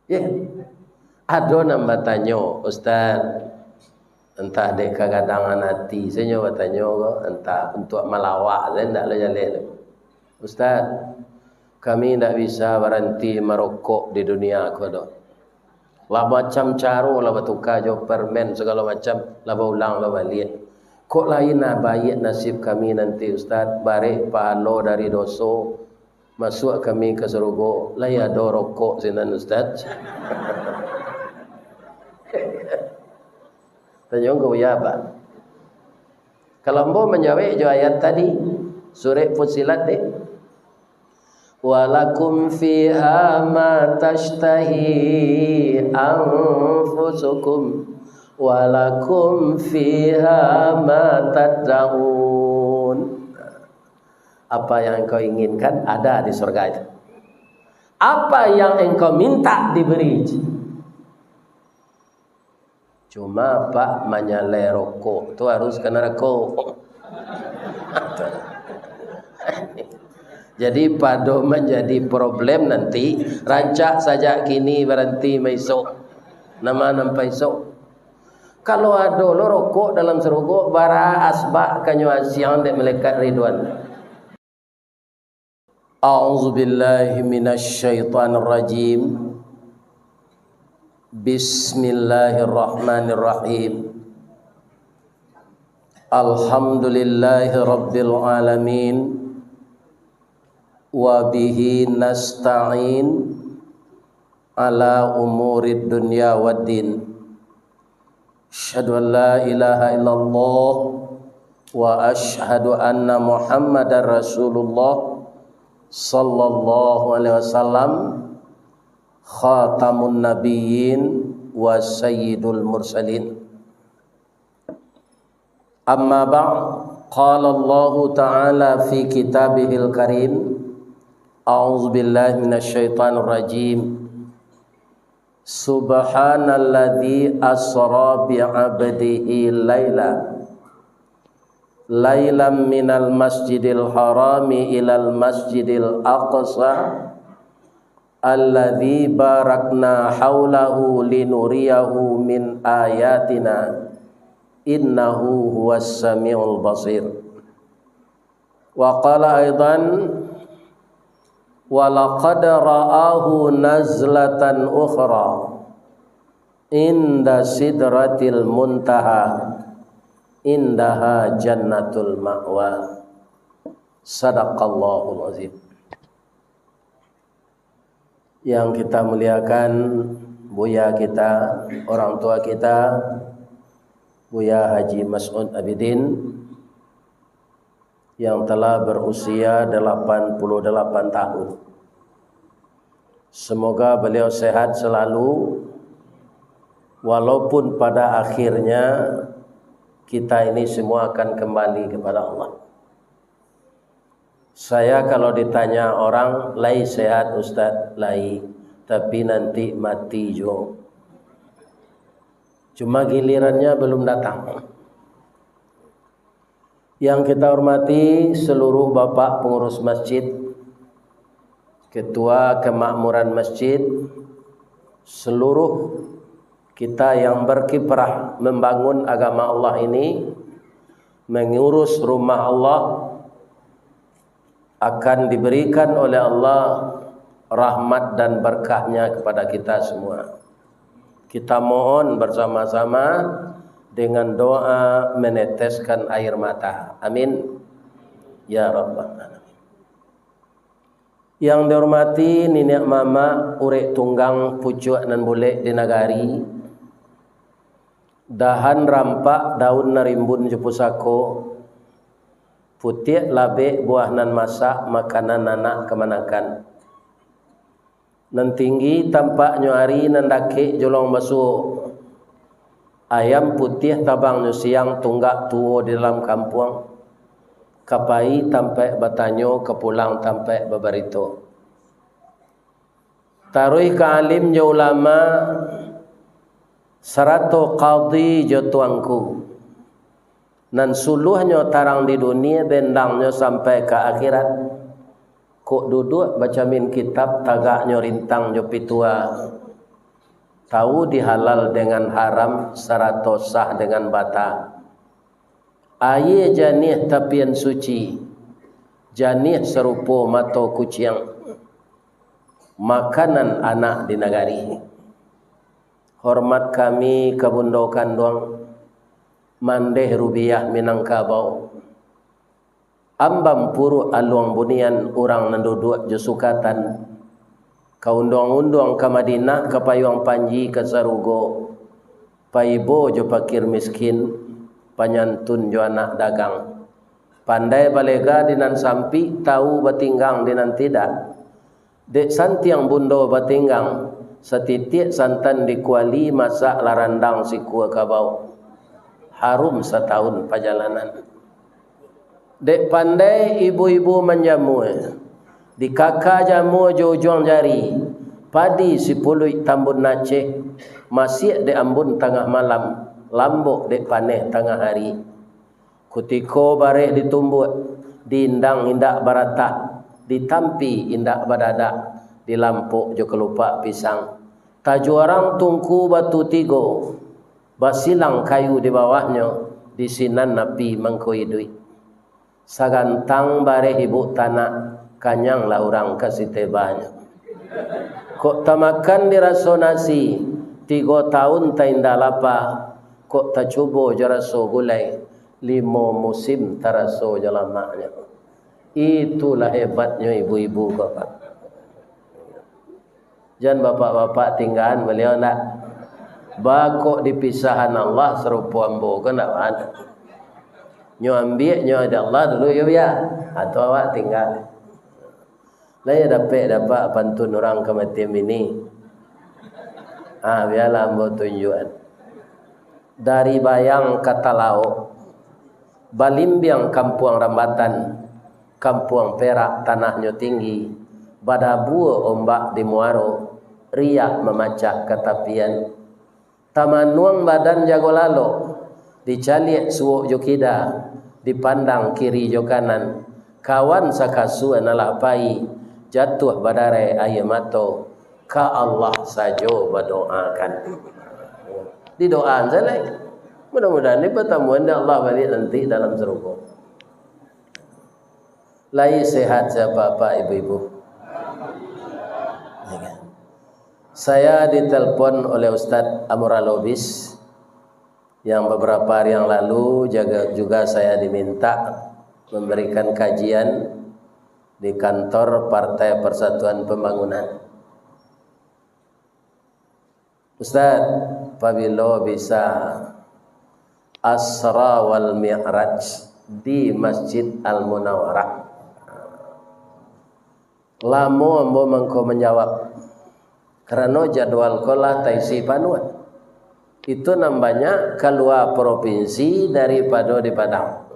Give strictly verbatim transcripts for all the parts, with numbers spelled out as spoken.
Ye. Ado nan batanyo, "Ustaz, entah dek kagadangan ati," sajo batanyo ko, entah untuak malawak sajo, ndak lo jaleh tu. "Ustaz, kami ndak bisa baranti marokok di dunia ko doh. Lah macam caro lah batuka jo permen sagalo macam, lah baulang lah baliak. Kok lain lah baiak nasib kami nanti, Ustaz, barek pahalo dari doso, masuak kami ka sarugo, lai ado rokok sinan, Ustaz?" Tanyo ka Buya, Pak. Kalau ambo manjawek jo ayat tadi, surek Fussilat deh. "Walakum fiha ma tashtahi anfusukum, walakum fiha ma tad'un." Apa yang engkau inginkan ada di surga itu. Apa yang engkau minta diberi. Cuma, Pak, manyalai rokok tu harus ka narako. Jadi, pado manjadi problem nanti, rancak sajak kini, baranti maisok. Nama nampai isok? Kalau ado lo rokok dalam sarugo, bara asbak kanyo asiang dek malaikat Ridwan. A'udzubillahi minasyaitonirrajim. Bismillahirrahmanirrahim. Alhamdulillahi rabbil alamin. Wa bihi nasta'in ala umurid dunya waddin. Asyhadu an la ilaha illallah wa asyhadu anna Muhammadar Rasulullah sallallahu alaihi wasallam, khatamun nabiyyin wa sayyidul mursalin. Amma ba'd, qala Allahu ta'ala fi kitabihil karim, a'udzubillahi minasyaitonirrajim. Subhanalladzi asra bi'abdihi laila, lailam minal masjidil harami ilal masjidil aqsa, alladzi barakna haulahu linuriyahu min ayatina, innahu huwas samiul basir. Wa qala aidan, "Wa laqad ra'ahu nazlatan ukhra inda sidratil muntaha, indaha jannatul ma'wa." Sadaqallahul azim. Yang kita muliakan, buya kita, orang tua kita, Buya Haji Mas'ud Abidin, yang telah berusia delapan puluh delapan tahun. Semoga beliau sehat selalu, walaupun pada akhirnya kita ini semua akan kembali kepada Allah. Saya kalau ditanya orang, "Lai sehat, Ustaz?" "Lai, tapi nanti mati juo." Cuma gilirannya belum datang. Yang kita hormati seluruh bapak pengurus masjid, ketua kemakmuran masjid, seluruh kita yang berkiprah membangun agama Allah ini, mengurus rumah Allah, akan diberikan oleh Allah rahmat dan berkahnya kepada kita semua. Kita mohon bersama-sama dengan doa meneteskan air mata. Amin. Ya Rabbal Alamin. Yang dihormati niniak mamak, urek tunggang pucuak nan bulek di nagari, dahan rampak daun nan rimbun jo pusako, putiak labek buah nan masak, makanan anak kamanakan. Nan tinggi tampaknyo ari, nan dakek jolong basuo. Ayam putiah tabangnyo siang, tunggak tuo di dalam kampuang. Ka pai tampaik batanyo, ka pulang tampaik babarito. Taruih ka alim jo ulama, sarato kadi jo tuangku. Nan suluahnyo tarang di dunia, bendangnyo sampai ka akhirat. Kok duduak bacamin kitab, tagaknyo rintang jo pitua. Tahu dihalal dengan haram sarato sah dengan bata. Aia janiah tapian suci, janiah sarupo mato kuciang, makanan anak di nagari. Hormat kami ka bundo kanduang, mandeh rubiah Minangkabau. Ambam puruak aluang bunian urang nan duduak jo sukatan. Ka unduang-unduang ka Madinah, ka payuang panji ka sarugo. Paibo jo pakir miskin, panyantun jo anak dagang. Pandai balega di nan sampik, tahu batinggang di nan tidak. Dek santiang bundo batinggang, satitiak santan di kuali, masak lah randang sikua kabau. Harum satahun pajalanan. Dek pandai ibu-ibu manjamua, dikaka jamua jo ujuang jari, padi sipuluik tambun Aceh, masiak dek ambun tangah malam, lambok dek paneh tangah ari. Kutiko bareh ditumbuak, diindang indak baratah, ditampi indak badadak, dilampok jo kalupak pisang. Tajuarang tungku batu tigo, basilang kayu di bawahnyo, di sinan api mangko iduik. Sagantang bareh ibuk tanak, kanyanglah urang ka sitebanyo. Kok tamakan diraso nasi, tigo taun tainda lapa, kok tacubo jo raso gulai, limo musim taraso jo lamaknyo. Itulah hebatnyo ibu-ibu ko, Pak. Jan bapak-bapak tinggaan baliau ndak. Baa kok dipisahan Allah sarupo ambo ko ndak bana. Nyo ambiak nyo dek Allah dulu, yo bia. Atau awak tingga. Lah yo dapek dapat pantun urang kamatian bini. Ah, bialah ambo tunjuakan. Dari Bayang ka Talaok, balimbiang kampuang rambatan, kampuang perak tanahnyo tinggi, badabua ombak di muaro, riak mamacah ka tapian. Tamanuang badan jago lalok, dicaliak suok jo kida, dipandang kiri jo kanan, kawan sakasua nan lah pai, jatuah badarai aia mato, ka Allah sajo badoakan. Didoaan sajo lai. Mudah-mudahan dipatamuan dek Allah baliak nanti dalam sarugo. Lai sehat sabapak-bapak, ibu-ibu? Saya ditelepon oleh Ustadz Amrul Lubis yang beberapa hari yang lalu juga, juga saya diminta memberikan kajian di kantor Partai Persatuan Pembangunan. Ustaz, pabilo bisa Asra wal Mi'raj di Masjid Al Munawarah? Lamo ambo mangko manjawab, karano jadwal ko lah taisi panuah. Itu nan banyak kalua propinsi daripado di Padang.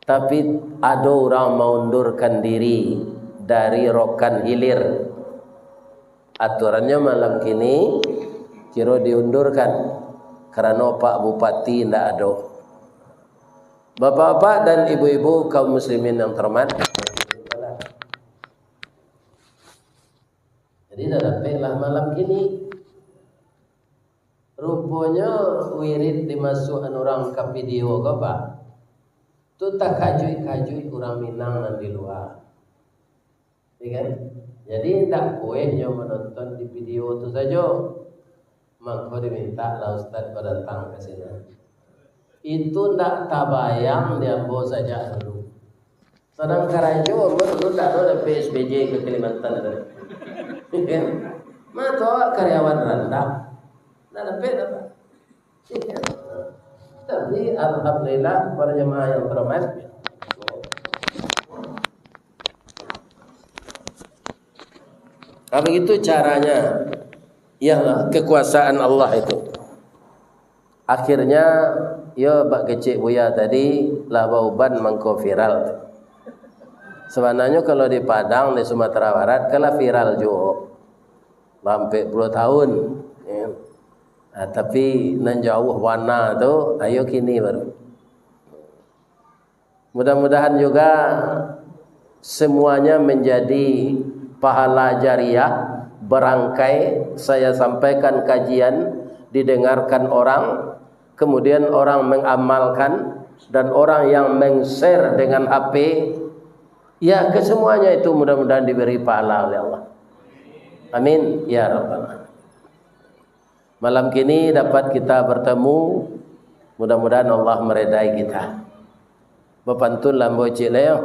Tapi, ado urang maundurkan diri dari Rokan Hilir. Aturannyo malam kini kiro diundurkan, karano Pak Bupati indak ado. Bapak-bapak dan ibu-ibu kaum muslimin yang terhormat, jadi dah dapek lah malam kini. Ruponyo wirid dimasuakan urang ka video ko, Pak, tu takajuik-kajuik urang Minang nan di lua. Ya kan? Jadi, indak pueh nyo manonton di video tu sajo. Mangko dimintak lah Ustaz badatang ka sinan. Itu ndak tabayang di ambo sajak dulu. Sadang karajo ambo dulu ndak ado dapek S P J ka Kalimantan tu. Kan? Ma tu awak karyawan randah. Ndak dapek apo. Tapi alhamdulillah, para jemaah yang terhormat. Nah, begitu caranya. Iyalah, kekuasaan Allah itu. Akhirnya, yo, bak kecek Buya tadi, lah bauban mangko viral. Sebenarnya kalau di Padang, di Sumatera Barat, kan lah viral juo. Lah ampek puluah tahun. Ya. Nah, tapi nan jauah wana tu, ayo kini baru. Mudah-mudahan juga semuanya menjadi pahala jariah Barangkai saya sampaikan kajian, didengarkan orang, kemudian orang mengamalkan, dan orang yang meng-share dengan H P, ya, kesemuanya itu mudah-mudahan diberi pahala oleh Allah. Amin ya rabbal alamin. Malam kini dapat kita bertemu, mudah-mudahan Allah meredai kita. Bapantun lah ambo ciek lai, yo.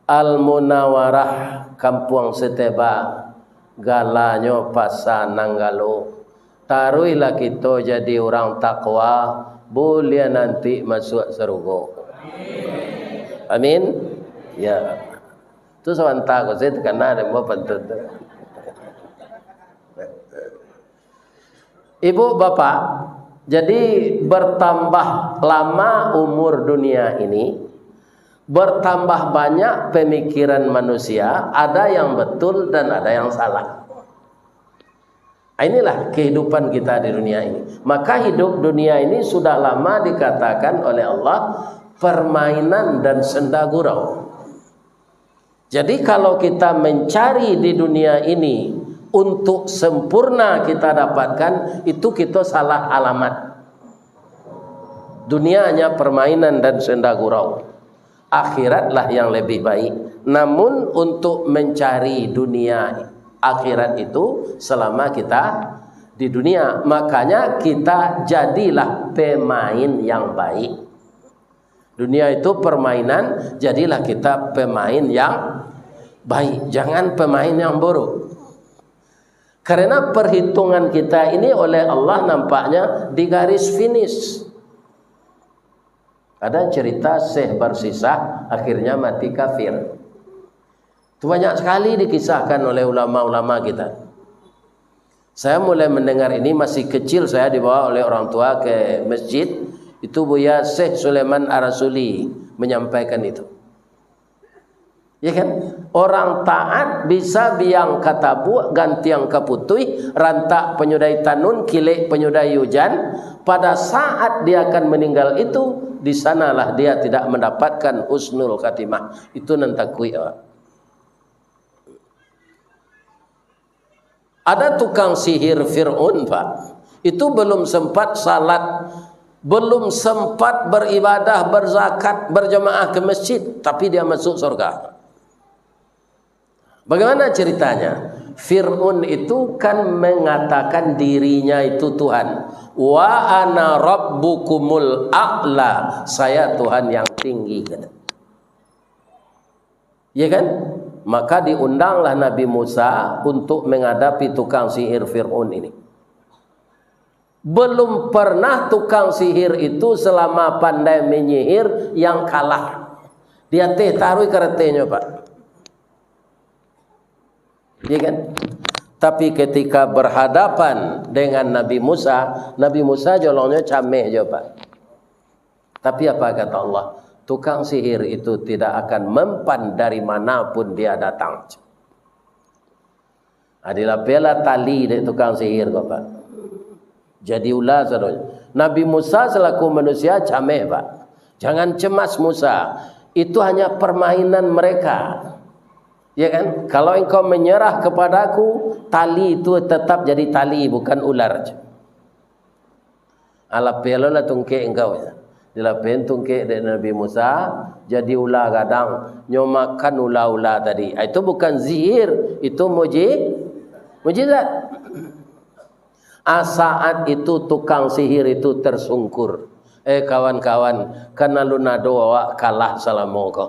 Al-Munawarah, Kampuang Seteba, galanyo Pasa Nanggalo. Taruihlah kito jadi urang takwa, buliah nanti masuak sarugo. Amin. Ya. Tu sabanta ko sajo takana dek ambo pantun tu. Ibu bapak, jadi bertambah lama umur dunia ini, bertambah banyak pemikiran manusia, ada yang betul dan ada yang salah. Inilah kehidupan kita di dunia ini. Maka hidup dunia ini sudah lama dikatakan oleh Allah permainan dan senda gurau. Jadi, kalau kita mencari di dunia ini untuk sempurna kita dapatkan, itu kita salah alamat. Dunia hanya permainan dan senda gurau. Akhiratlah yang lebih baik. Namun, untuk mencari dunia akhirat itu selama kita di dunia, makanya kita jadilah pemain yang baik. Dunia itu permainan, jadilah kita pemain yang baik, jangan pemain yang buruk. Karena perhitungan kita ini oleh Allah nampaknya di garis finish. Ada cerita Syekh Barsisah akhirnya mati kafir. Itu banyak sekali dikisahkan oleh ulama-ulama kita. Saya mulai mendengar ini, masih kecil saya dibawa oleh orang tua ke masjid. Itu Buya Syekh Sulaiman Ar-Rasuli menyampaikan itu. Ya kan? Orang taat bisa biang ka tabuak, gantiang ka putuih, rantak panyudai tanun, kilek panyudai ujan. Pada saat dia akan meninggal itu, di sanalah dia tidak mendapatkan husnul khatimah. Itu nan takuik awak. Ada tukang sihir Fir'aun, Pak. Itu belum sempat salat, belum sempat beribadah, berzakat, berjamaah ke masjid, tapi dia masuk surga. Bagaimana ceritanya? Fir'aun itu kan mengatakan dirinya itu Tuhan. "Wa ana rabbukumul a'la." "Saya Tuhan yang tinggi," kata. Ya kan? Maka diundanglah Nabi Musa untuk menghadapi tukang sihir Fir'aun ini. Belum pernah tukang sihir itu selama pandai menyihir yang kalah. Di ateh taruih karatenyo, Pak. Ya kan? Tapi ketika berhadapan dengan Nabi Musa, Nabi Musa jolongnyo cameh jo, Pak. Tapi apa kata Allah? Tukang sihir itu tidak akan mempan dari mana pun dia datang. Nah, dilapelah tali dek tukang sihir ko, Pak. Jadi ula sadonyo. Nabi Musa selaku manusia cameh, Pak. Jangan cemas Musa. Itu hanya permainan mereka. Ya kan? Kalau engkau menyerah kepadaku, tali itu tetap jadi tali, bukan ular. Alapeh lo lah tungkek engkau, ya. Dilapehan tungkek dek Nabi Musa, jadi ula gadang. Nyo makan ula-ula tadi. Ah, itu bukan sihir, itu muji-, mujizat. Ah, saat itu tukang sihir itu tersungkur. Eh, kawan-kawan, kan alun ado awak kalah salamo ko.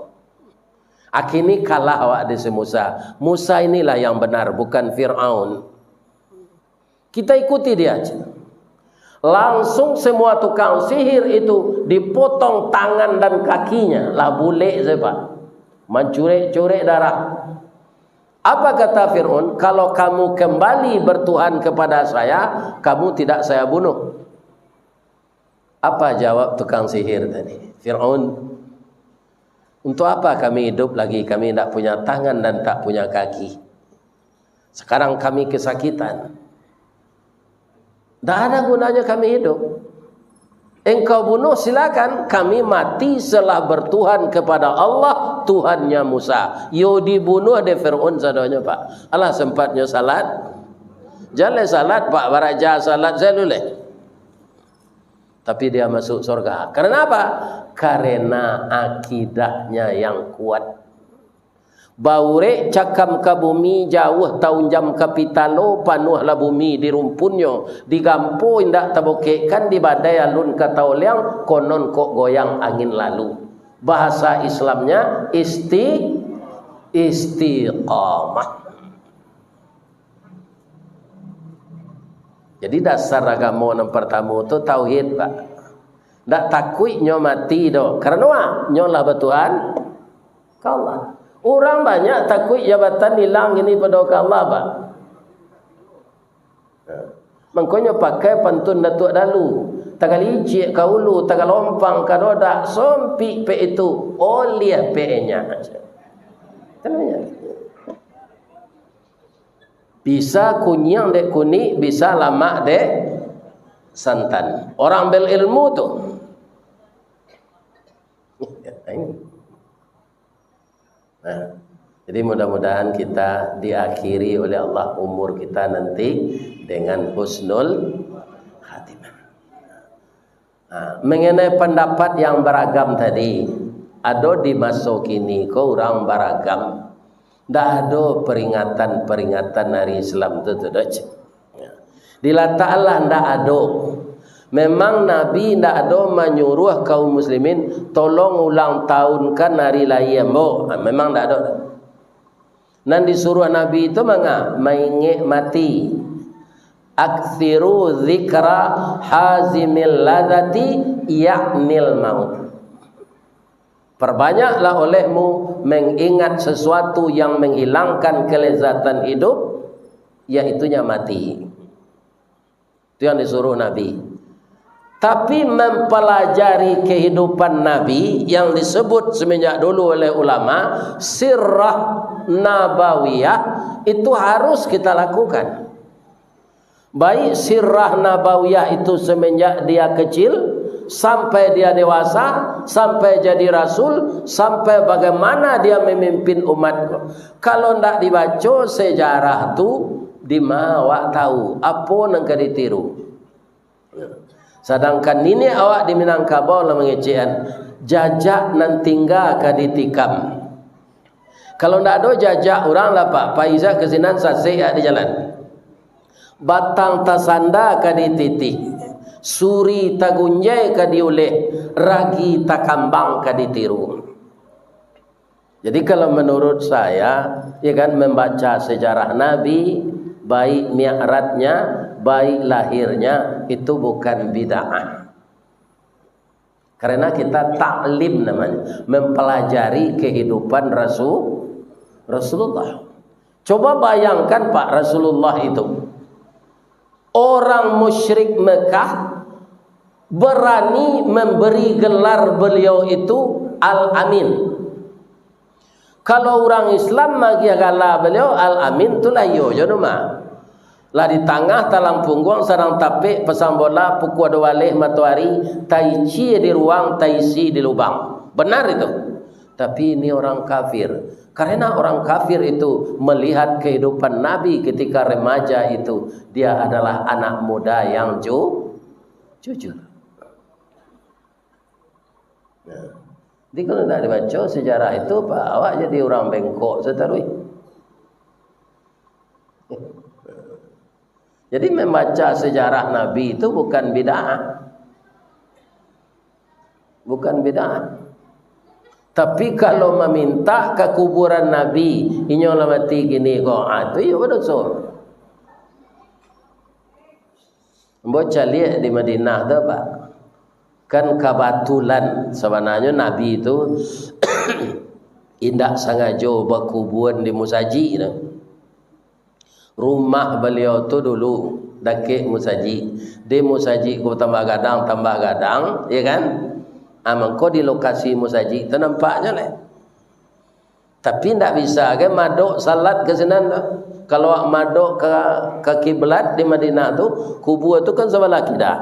Akini kalah awak di si Musa. Musa inilah yang benar, bukan Fir'aun. Kita ikuti dia aja. Langsung semua tukang sihir itu dipotong tangan dan kakinya. Lah bulek saja, Pak. Mancurek-curek darah. Apa kata Fir'aun? "Kalau kamu kembali bertuhan kepada saya, kamu tidak saya bunuh." Apa jawab tukang sihir tadi? "Fir'aun, untuk apa kami hidup lagi? Kami tidak punya tangan dan tak punya kaki. Sekarang kami kesakitan. Tidak ada gunanya kami hidup. Engkau bunuh, silakan. Kami mati setelah bertuhan kepada Allah, Tuhannya Musa. Yo dibunuah dek Firaun sadonyo, Pak. Alah sempatnyo salat. Jan lai salat, Pak, baraja salat sajo lai. Tapi dia masuk surga. Karena apa? Karena akidahnya yang kuat. Baurek cakam ka bumi, jauah taunjam ka pitalo, panuahlah bumi di rumpunnyo, digampo indak tabokekkan, di badai alun ka taoliang, konon kok goyang angin lalu. Bahasa Islamnya isti-, istiqamah. Jadi dasar agamo nan partamo tu tauhid, Pak. Ndak takuik nyo mati doh. Karano a, nyo lah batuhan ka Allah. Urang banyak takuik jabatan ilang kini pado ka Allah, Pak. Mangkonyo pakai pantun Datuak Dalu. Tagalicik ka ulu, tagalompang ka dodak, sompik pek itu, oliah pek nyo. Bisa kunyiang dek kunik, bisa lamak dek santan. Orang berilmu tu. Nah, jadi mudah-mudahan kita diakhiri oleh Allah umur kita nanti dengan husnul khatimah. Ha, mengenai pendapat yang beragam tadi, ado di maso kini ko urang baragam. Ndak ado peringatan-peringatan hari Islam tu, tu doh. Ya. Dilatak Allah ndak ado. Memang Nabi ndak ado manyuruah kaum muslimin, "Tolong ulang tahunkan hari lahia ambo." Ha, memang ndak ado. Nan disuruah Nabi tu manga? Maingek mati. "Aktsiru dzikra hazimil ladzati, yaknil maut." Perbanyaklah olehmu mengingat sesuatu yang menghilangkan kelezatan hidup, yaitunya mati. Itu yang disuruh Nabi. Tapi mempelajari kehidupan Nabi yang disebut semenjak dulu oleh ulama, sirah nabawiyah, itu harus kita lakukan. Baik sirah nabawiyah itu semenjak dia kecil, sampai dia dewasa, sampai jadi rasul, sampai bagaimana dia memimpin umat. Kalau ndak dibaco sejarah tu, dima awak tahu apo nan ka ditiru? Sadangkan niniak awak di Minangkabau lah mangecekan, jajak nan tingga ka ditikam. Kalau ndak ado jajak urang lah, Pak, pai se ka sinan sasek di jalan. Batang tasanda ka dititih, suri tagunjai ka diuleh, ragi takambang ka ditiru. Jadi kalau menurut saya, ya kan, membaca sejarah Nabi, baik mi'rajnya, baik lahirnya, itu bukan bid'ah. Karena kita taklim namanya, mempelajari kehidupan Rasul, Rasulullah. Coba bayangkan, Pak, Rasulullah itu, orang musyrik Mekah berani memberi gelar beliau itu Al-Amin. Kalau urang Islam magiah gala baliau, Al-Amin tu lah iyo jo nama. Lah di tangah talang pungguang, sadang tapek pasang bola, pukua duo baleh matoari, taici di ruang, taisi di lubang. Benar itu. Tapi ini orang kafir. Karena orang kafir itu melihat kehidupan Nabi ketika remaja itu, dia adalah anak muda yang ju-, jujur. Nah, jadi kalau ndak dibaco sejarah itu, Pak, awak jadi urang bengkok sataruih. Jadi membaca sejarah Nabi itu bukan bid'ah. Bukan bid'ah. Tapi kalau maminta ka kuburan Nabi, inyo lah mati kini ko, ah, tu iyo badoso. Ambo caliak di Madinah tu, Pak. Kan kabatulan, sabananyo Nabi tu indak sangajo bakubuan di musajik tu. Rumah baliau tu dulu dakek musajik. Di musajik ko tambah gadang, tambah gadang, ya kan? Ah, mangko di lokasi musajik tu nampaknyo lah. Tapi ndak bisa ge madok salat ka sinan tu. Kalau awak madok ka, ka kiblat di Madinah tu, kubua tu kan sabalah kida.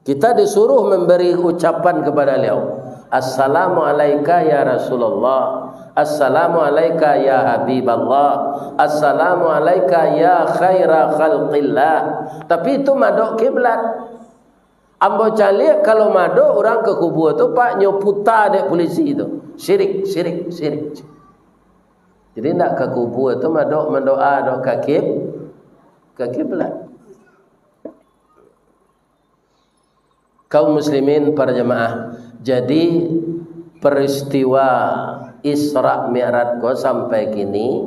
Kita disuruh memberi ucapan kepada beliau. "Assalamu alaika ya Rasulullah, assalamu alaika ya Habiballah, assalamu alaika ya khaira khalqillah." Tapi itu madok kiblat. Ambo caliak kalau madok urang ka kubua tu, Pak, nyo puta dek pulisi tu. Sirik, sirik, sirik. Jadi ndak ka kubua tu madok mandoa, dok ka kib-, ka kiblat. Kaum muslimin para jamaah, jadi peristiwa Isra Mi'raj ko sampai kini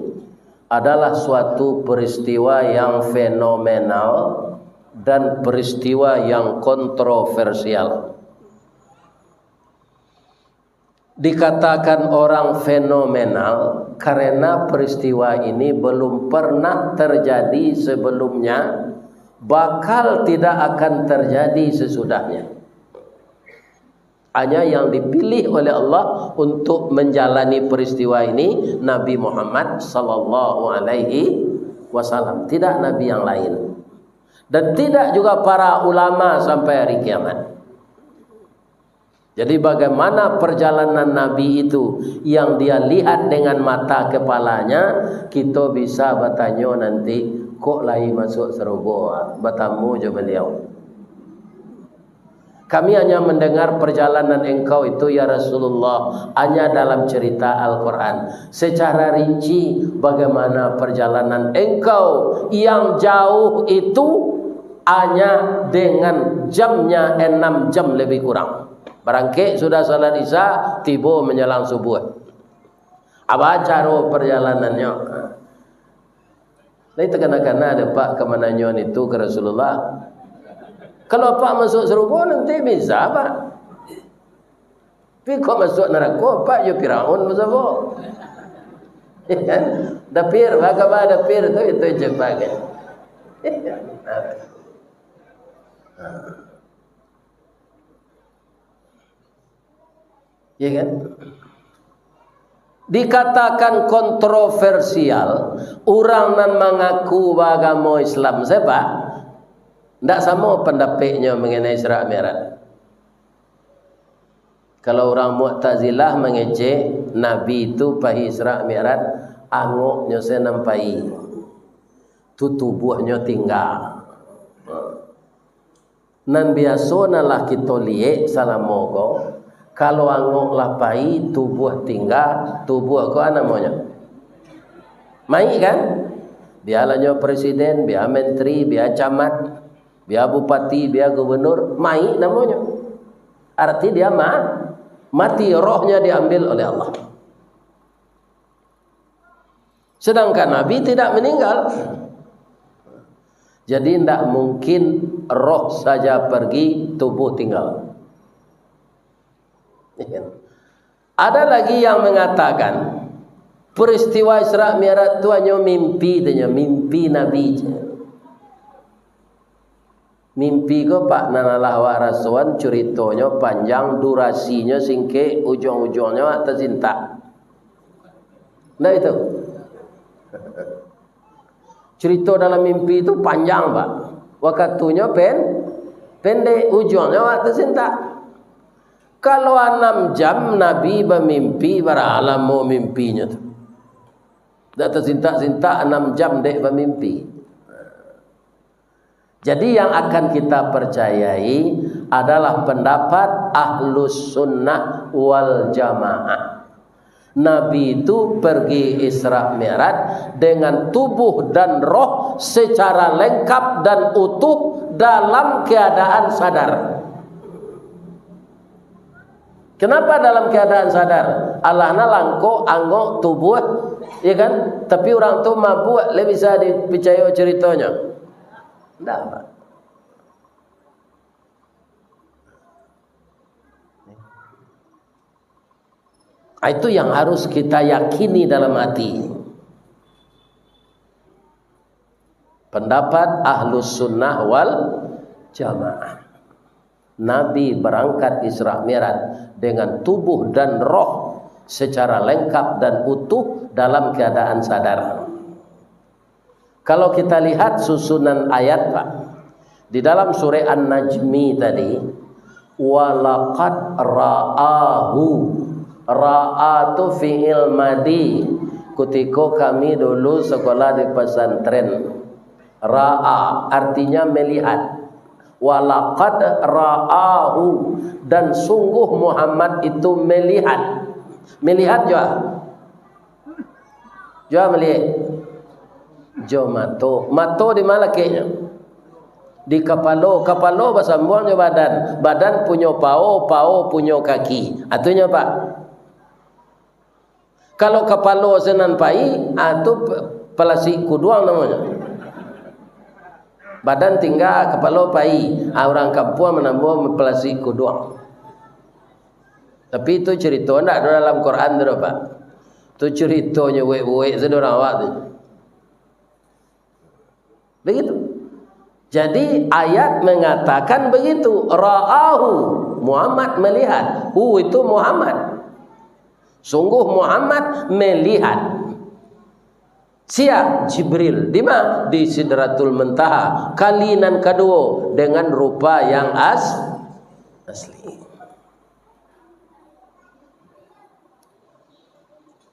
adalah suatu peristiwa yang fenomenal dan peristiwa yang kontroversial. Dikatakan orang fenomenal karena peristiwa ini belum pernah terjadi sebelumnya, bakal tidak akan terjadi sesudahnya. Hanya yang dipilih oleh Allah untuk menjalani peristiwa ini, Nabi Muhammad sallallahu alaihi wasallam, tidak nabi yang lain. Dan tidak juga para ulama sampai hari kiamat. Jadi, bagaimana perjalanan Nabi itu yang dia lihat dengan mata kepalanya, kita bisa batanyo nanti, "Kok lai masuk sarugo, ah, batamu jo baliau?" Kami hanya mendengar perjalanan engkau itu, ya Rasulullah, hanya dalam cerita Al-Quran. Secara rinci, bagaimana perjalanan engkau yang jauh itu hanya dengan jamnya enam jam lebih kurang. Barangkek sudah salat Isya, tibo manjalang subuah. Apa caro perjalanannyo? Lai takana-kana dek Apak ka mananyo itu ka Rasulullah. Kalau Apak masuk sarugo nanti bisa, Pak. Tapi kok masuk narako, Apak jo Firaun basamo. Ya kan? Dapir, baa kaba dapir tu, itu je Apak kan. Ya kan? Dikatakan kontroversial, urang nan mangaku baagamo Islam, sia, Pak? Ndak samo pandapeknyo mangenai Isra Mi'raj. Kalau urang Mu'tazilah mangecek, Nabi tu pai Isra Mi'raj, angoknyo se nan pai. Tu tubuahnyo tingga. Nan biaso nan lah kito liek salamo ko, kalau angok lah pai, tubuah tingga, tubuah ko a namonyo? Mayik kan? Bialah nyo presiden, bia menteri, bia camat, bia bupati, bia gubernur, mayik namonyo. Arti dia ma-, mati, rohnya diambil oleh Allah. Sedangkan Nabi tidak meninggal. Jadi, ndak mungkin roh saja pergi, tubuh tinggal. Ada lagi yang mengatakan, peristiwa Isra Mi'raj tu hanyo mimpi, tu nyo, mimpi Nabi je. Mimpi ko, Pak, nan alah awak rasoan, curitonyo panjang, durasinyo singkek, ujuang-ujuangnyo awak tasintak. Ndak itu? Curito dalam mimpi tu panjang, Pak. Wakatunyo pen-, pendek, ujuangnyo awak tasintak. Kalau anam jam Nabi bamimpi, bara lamo mimpinyo tu? Ndak tasintak-sintak anam jam dek bamimpi. Jadi, yang akan kita percayai adalah pendapat Ahlus Sunnah wal Jamaah. Nabi itu pergi Isra Mi'raj dengan tubuh dan roh secara lengkap dan utuh dalam keadaan sadar. Kenapa dalam keadaan sadar? Alah na langkok, angok, tubuah, ya kan? Tapi urang tu mabuak, lai bisa dipicayo curitonyo? Ndak, Pak. Itu yang harus kita yakini dalam hati. Pendapat Ahlus Sunnah wal Jamaah. Nabi berangkat Isra Mi'raj dengan tubuh dan roh secara lengkap dan utuh dalam keadaan sadar. Kalau kita lihat susunan ayat, Pak, di dalam surah An-Najmi tadi, Walaqad ra'ahu. Ra'a tu fi'il madi. Kutiko kami dulu sekolah di pesantren. Ra'a artinya melihat. Walaqad ra'ahu, dan sungguh Muhammad itu melihat. Melihat jua. Jua melihat. Jo mato. Mato di ma lakeknyo? Di kapalo. Kapalo basambuang jo badan. Badan punyo pao, pao punyo kaki. Atunyo, Pak. Kalau kapalo se nan pai, ah, tu pe-, palasik kuduang namonyo. Badan tingga, kapalo pai. Ah, urang kampuang manamuan palasik kuduang. Tapi itu cerita, ndak ada dalam Quran tu, Pak. Tu ceritonyo buek-buek saudara awak tu. Begitu. Jadi, ayat mengatakan begitu, "Ra'ahu", Muhammad melihat. Hu itu Muhammad. Sungguh Muhammad melihat. Sia? Jibril. Di ma? Di Sidratul Muntaha. Kali nan kaduo, dengan rupa yang as-, asli.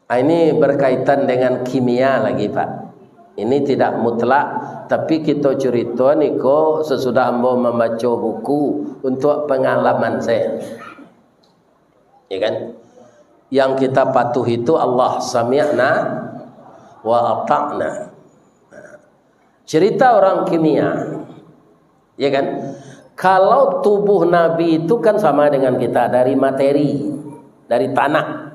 Ah, ini berkaitan dengan kimia lagi, Pak. Ini tidak mutlak, tapi kito curito niko sesudah ambo mambaco buku untuk pengalaman saya. Ya kan? Yang kita patuhi itu Allah, sami'na wa ata'na. Cerita orang kimia, ya kan? Kalau tubuh Nabi itu kan sama dengan kita, dari materi, dari tanah.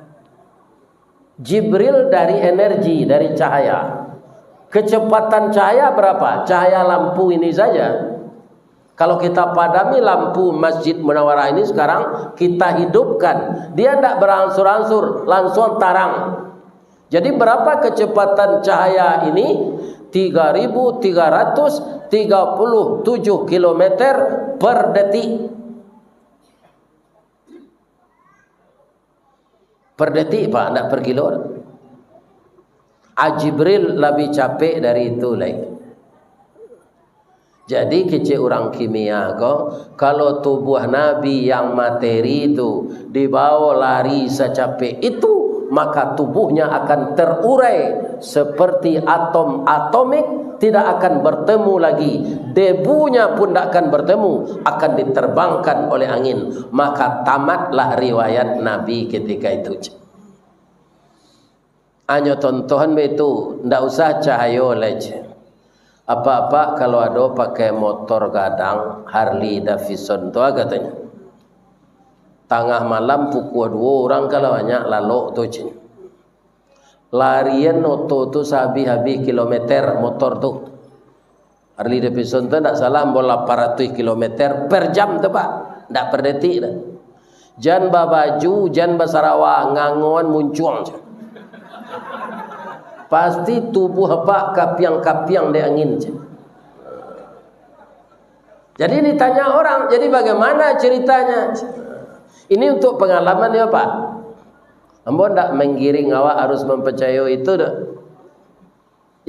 Jibril dari energi, dari cahaya. Kecepatan cahaya berapa? Cahaya lampu ini saja. Kalau kita padami lampu Masjid Munawarah ini sekarang, kita hidupkan, dia ndak berangsur-angsur, langsung tarang. Jadi, berapa kecepatan cahaya ini? Tiga ribu tiga ratus tiga puluh tujuh kilometer per detik. Per detik, Pak, ndak per kilo. Ah, Jibril lebih capek dari itu lai. Jadi, kecek urang kimia ko, kalau tubuh Nabi yang materi tu dibawa lari sacapek itu, maka tubuhnya akan terurai seperti atom atomik, tidak akan bertemu lagi. Debunya pun tidak akan bertemu, akan diterbangkan oleh angin. Maka tamatlah riwayat Nabi ketika itu. Hanyo tontohan baitu, ndak usah cahayo lai, ceh. Apak-apak kalau ado pakai motor gadang, Harley Davidson tu, ah, katonyo. Tangah malam pukua duo urang kalau banyak lalok tu, ceh. Larian oto tu sahabih-habih kilometer motor tu. Harley Davidson tu ndak salah ambo lapan ratuih kilometer per jam tu, Pak. Ndak per detik tu. Jan babaju, jan basarawa, ngangoan muncuang, ceh. Pasti tubuh apak kapiang-kapiang dek angin, ceh. Jadi ditanya orang, "Jadi bagaimana ceritanya?" Ini untuk pengalaman ya, Pak. Ambo ndak menggiring awak harus mempercayai itu doh.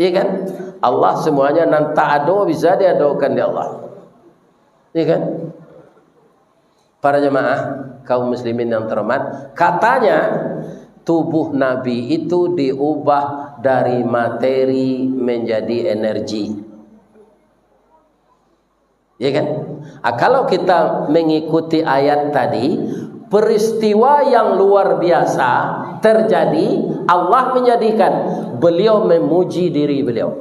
Iya kan? Allah semuanya nan tak ado bisa diadokan di Allah. Iya kan? Para jemaah, kaum muslimin yang terhormat, katanya tubuh Nabi itu diubah dari materi menjadi energi. Ya kan? Ah, kalau kita mengikuti ayat tadi, peristiwa yang luar biasa terjadi, Allah menjadikan beliau memuji diri beliau.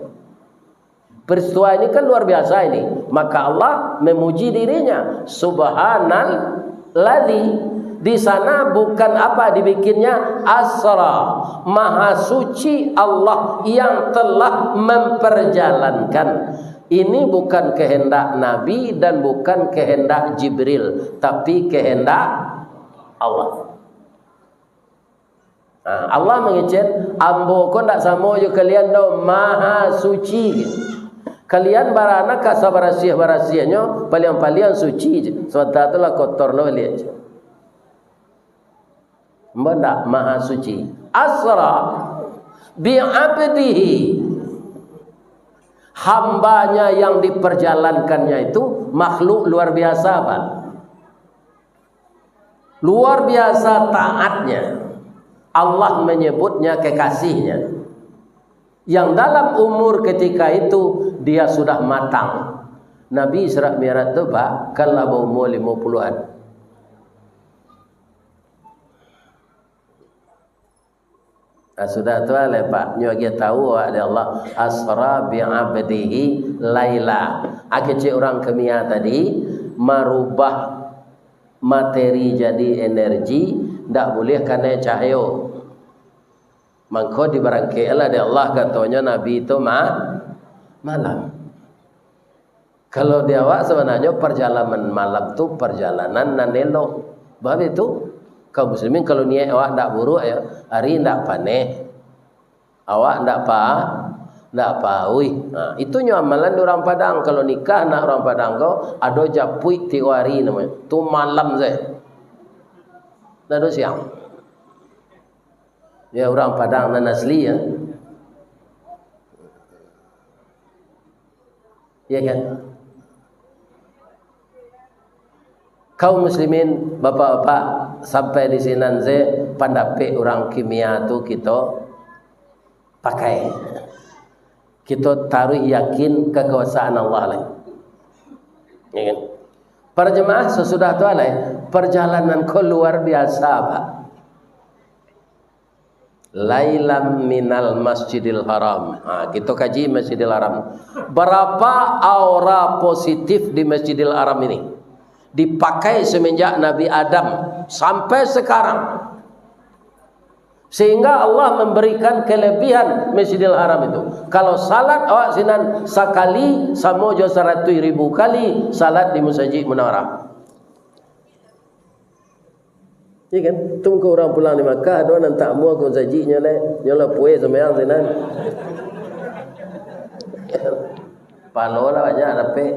Peristiwa ini kan luar biasa ini. Maka Allah memuji dirinya. Subhanalladzi. Di sana bukan apa dibikinnya, asra. Maha suci Allah yang telah memperjalankan. Ini bukan kehendak Nabi dan bukan kehendak Jibril, tapi kehendak Allah. Nah, Allah mangecek, "Ambo ko ndak samo jo kalian doh, Maha Suci." Kalian baranak ka sabarasiah-barasiahnyo, paliang-paliang suci je. Sabanta tu lah kotor lo baliak je. Ambo ndak, Maha Suci. Asra bi abdihi. Hambanya yang diperjalankannya itu makhluk luar biasa, Pak. Luar biasa taatnya. Allah menyebutnya kekasihnya. Yang dalam umur ketika itu, dia sudah matang. Nabi Isra Mi'raj tu, Pak, kan lah baumur limo puluhan. Nah, sudah tu lah, Pak. Nyo agiah tahu awak dek Allah, "Asra bi abdihi laila." Ah, kecek urang kimia tadi, marubah materi jadi energi, ndak buliah kanai cahayo. Mangko dibarangkek lah dek Allah, katonyo Nabi tu ma-, malam. Kalau di awak, sabananyo parjalanan malam tu parjalanan nan elok. Sabab itu, kaum muslimin, kalau niaik awak ndak buruak, yo, ari ndak paneh, awak ndak pa-, ndak pauih. Nah, itu nyo amalan di urang Padang. Kalau nikah anak urang Padang ko, ado japuik tigo ari namonyo. Tu malam sajo. Ndak ado siang. Ya, urang Padang nan asli, ya. Ya kan? Kaum muslimin, bapak-bapak, sampai di sinan se pandapek urang kimia tu kito pakai. Kito taruih yakin kakuasaan Allah lai. Ya kan? Para jemaah, sasudah tu lai, parjalanan ko luar biasa, Pak. Lailam minal Masjidil Haram. Ha, kito kaji Masjidil Haram. Barapa aura positif di Masjidil Haram ini? Dipakai semenjak Nabi Adam sampai sekarang. Sehingga Allah memberikan kelebihan Masjidil Haram itu. Kalau salat awak sinan sakali, samo jo saratuih ribu kali salat di Masjid Munawarah. Iya kan? Tu muko urang pulang di Makkah, ado nan tak amuah ka masajiknyo lai. Nyo lah pueh sumbayang sinan. Palo lah banyak dapek.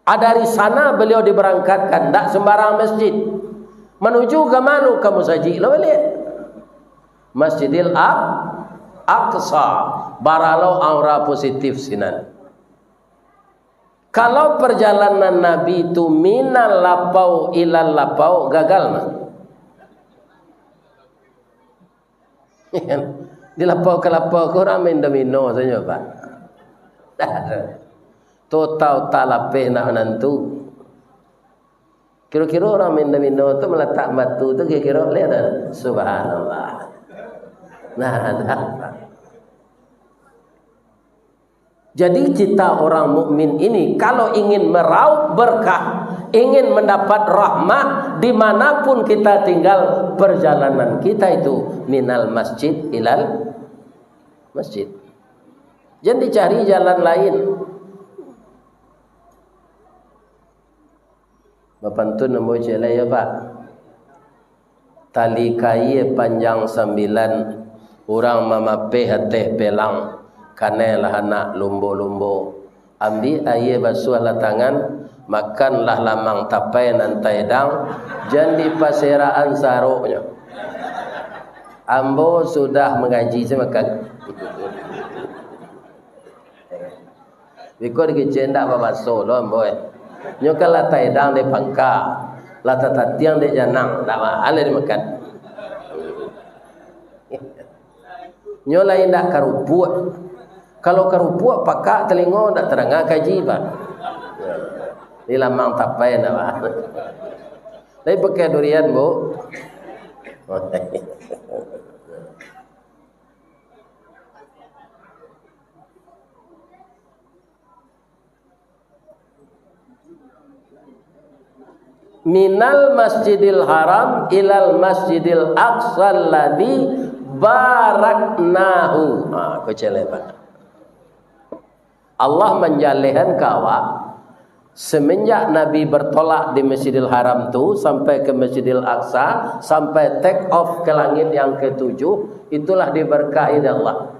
Ah, dari sana beliau diberangkatkan, ndak sembarang masjid. Manuju ka mano? Ka masajik lah baliak. Masjidil Aq-, Aqsa, baralo aura positif sinan. Kalau perjalanan Nabi tu minal lapau ilal lapau, gagal mah. Di lapau ka lapau ko urang main domino sajo, Pak. Dah, dah. Total talapeh nak manantu. Kiro-kiro urang main domino tu malatak batu tu kiro-kiro lihat dah. Subhanallah. Nah, dah. Jadi kita orang mukmin ini kalau ingin meraup berkah, ingin mendapat rahmat dimanapun kita tinggal, perjalanan kita itu minal masjid ilal masjid. Jangan dicari jalan lain. Bapantun ambo ciek lai yo, Pak. Tali kaia panjang sambilan, urang mamapeh ateh pelang, kanai lah anak lumbo-lumbo. Ambiak aia basuahlah tangan, makanlah lamang tapai nan taedang, jan dipaserakan saroknyo. Ambo sudah mangaji, sia makan. Biko dikecek ndak babaso lo ambo, eh. Nyo kan lah taedang dek pangka, lah tatatiang dek janang, ndak ma-, alah dimakan. Nyo lai ndak karupuak. Kalau karupuak pakak talingo ndak tadanga kaji, Pak. Di lamang tapai ndak, Pak. Tapi pakai durian, Bu. Minal Masjidil Haram ilal Masjidil Aqsa alladzi baraknahu. Ha, ko celek, Pak. Allah manjalehan ka awak, semenjak Nabi bertolak di Masjidil Haram tu sampai ke Masjidil Aqsa, sampai take off ke langit yang ketujuh, itulah diberkahi dek Allah.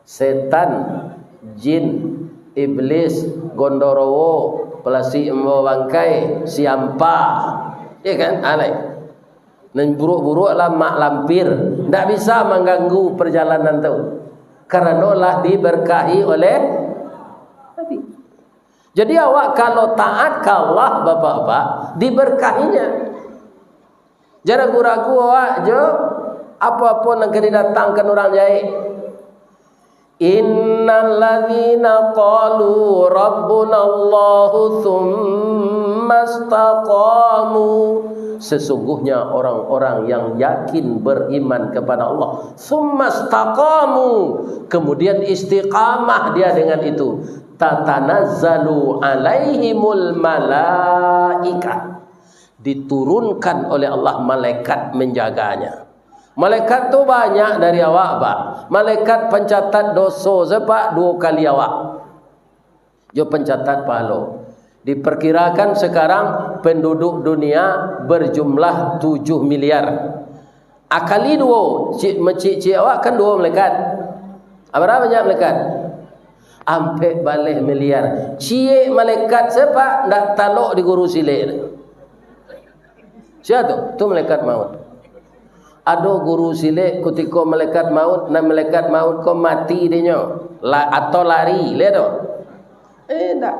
Setan, jin, iblis, gondorowo, palasi ambo bangkai, siampa, ya kan? Alai. Nan buruak-buruak lah mak lampir, ndak bisa mangganggu perjalanan tu. Karano lah diberkahi oleh Nabi. Jadi awak kalau taat ka Allah, Bapak-bapak, diberkahinya. Jan ragu-ragu awak jo apo-apo nan ka didatangkan urang jahek. Innalladzina qalu rabbunallahu tsumma istaqamu. Sesungguhnya orang-orang yang yakin beriman kepada Allah, tsumma istaqamu, kemudian istiqamah dia dengan itu, tatanazzalu alaihimul malaikah, diturunkan oleh Allah malaikat menjaganya. Malaikat tu banyak dari awak, Pak. Malaikat pencatat doso se, Pak, duo kali awak. Jo pencatat pahalo. Diperkirakan sekarang penduduk dunia berjumlah tujuh miliar. Akali duo, cik, mecik-cik awak kan duo malaikat. Bara banyak malaikat? Ampek baleh miliar. Ciek malaikat se, Pak, ndak talok di guru silek. Sia tu? Tu malaikat maut. Ado guru silek, kutiko malaikat maut, nan malaikat maut ko mati dinyo, la-, atau lari, liek tu? Eh, ndak.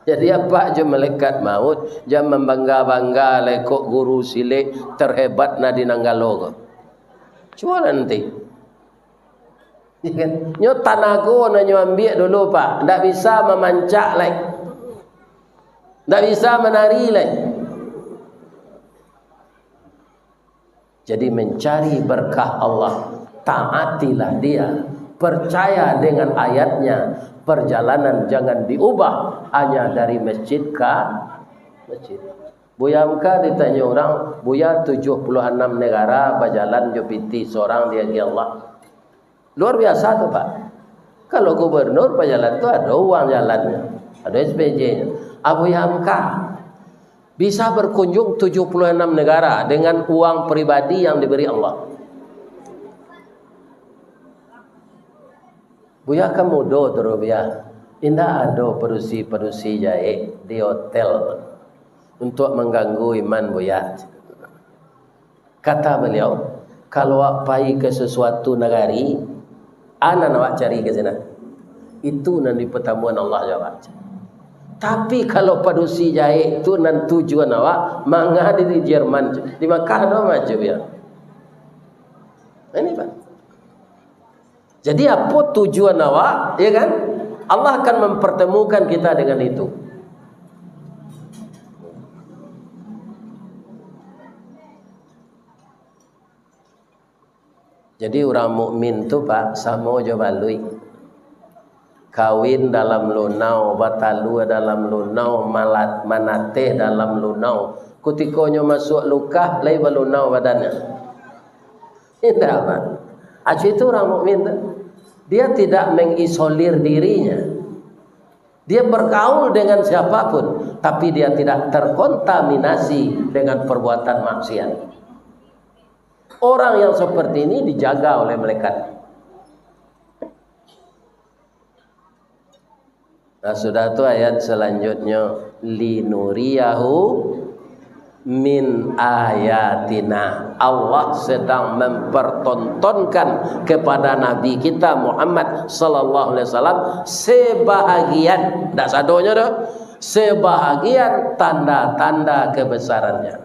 Jadi apak jo malaikat maut, jan mambangga-bangga lai kok guru silek terhebat nan di Nanggalo ko. Cubolah nanti. Ya kan? Nyo tanago nan nyo ambiak dulu, Pak. Ndak bisa mamancak lai. Ndak bisa manari lai. Jadi mencari berkah Allah, taatilah Dia, percaya dengan ayat-Nya, perjalanan jangan diubah hanya dari masjid ka masjid. Buya Hamka ditanyo urang, "Buya, tujuah puluah anam negara bajalan jo pitih sorang diagiah Allah." Luar biasa tu, Pak. Kalau gubernur bajalan tu ado uang jalannyo, ado S P J-nyo. Buya Hamka bisa berkunjung tujuah puluah anam negara dengan uang pribadi yang diberi Allah. Buya kan mudo tu, Buya. Indak ado padusi-padusi jahek di hotel untuak mangganggu iman Buya. Kata baliau, "Kalau awak pai ka sasuatu nagari, a nan awak cari ka sinan. Itu nan dipatamuan Allah jo awak." Tapi kalau padusi jahek tu nan tujuan awak, manga di, di Jerman, di Makkah ado macam dia. Ini, Pak. Jadi, apo tujuan awak, ya kan? Allah akan mempertemukan kita dengan itu. Jadi, urang mukmin tu, Pak, samo jo baluik. Kawin dalam lunau, batalua dalam lunau, malat-, manateh dalam lunau. Kutikonyo masuak lukah, lai balunau badannyo. Indak, Pak. Acu itu urang mukmin tu. Dia tidak mengisolir dirinya. Dia bergaul dengan siapapun, tapi dia tidak terkontaminasi dengan perbuatan maksiat. Orang yang seperti ini dijaga oleh malaikat. Nah, sudah tu ayat selanjutnyo, "Linuriyahu min ayatina." Allah sedang mempertontonkan kepada Nabi kita Muhammad sallallahu alaihi wasallam sebahagian, ndak sadonyo doh, sebahagian tanda-tanda kebesarannya.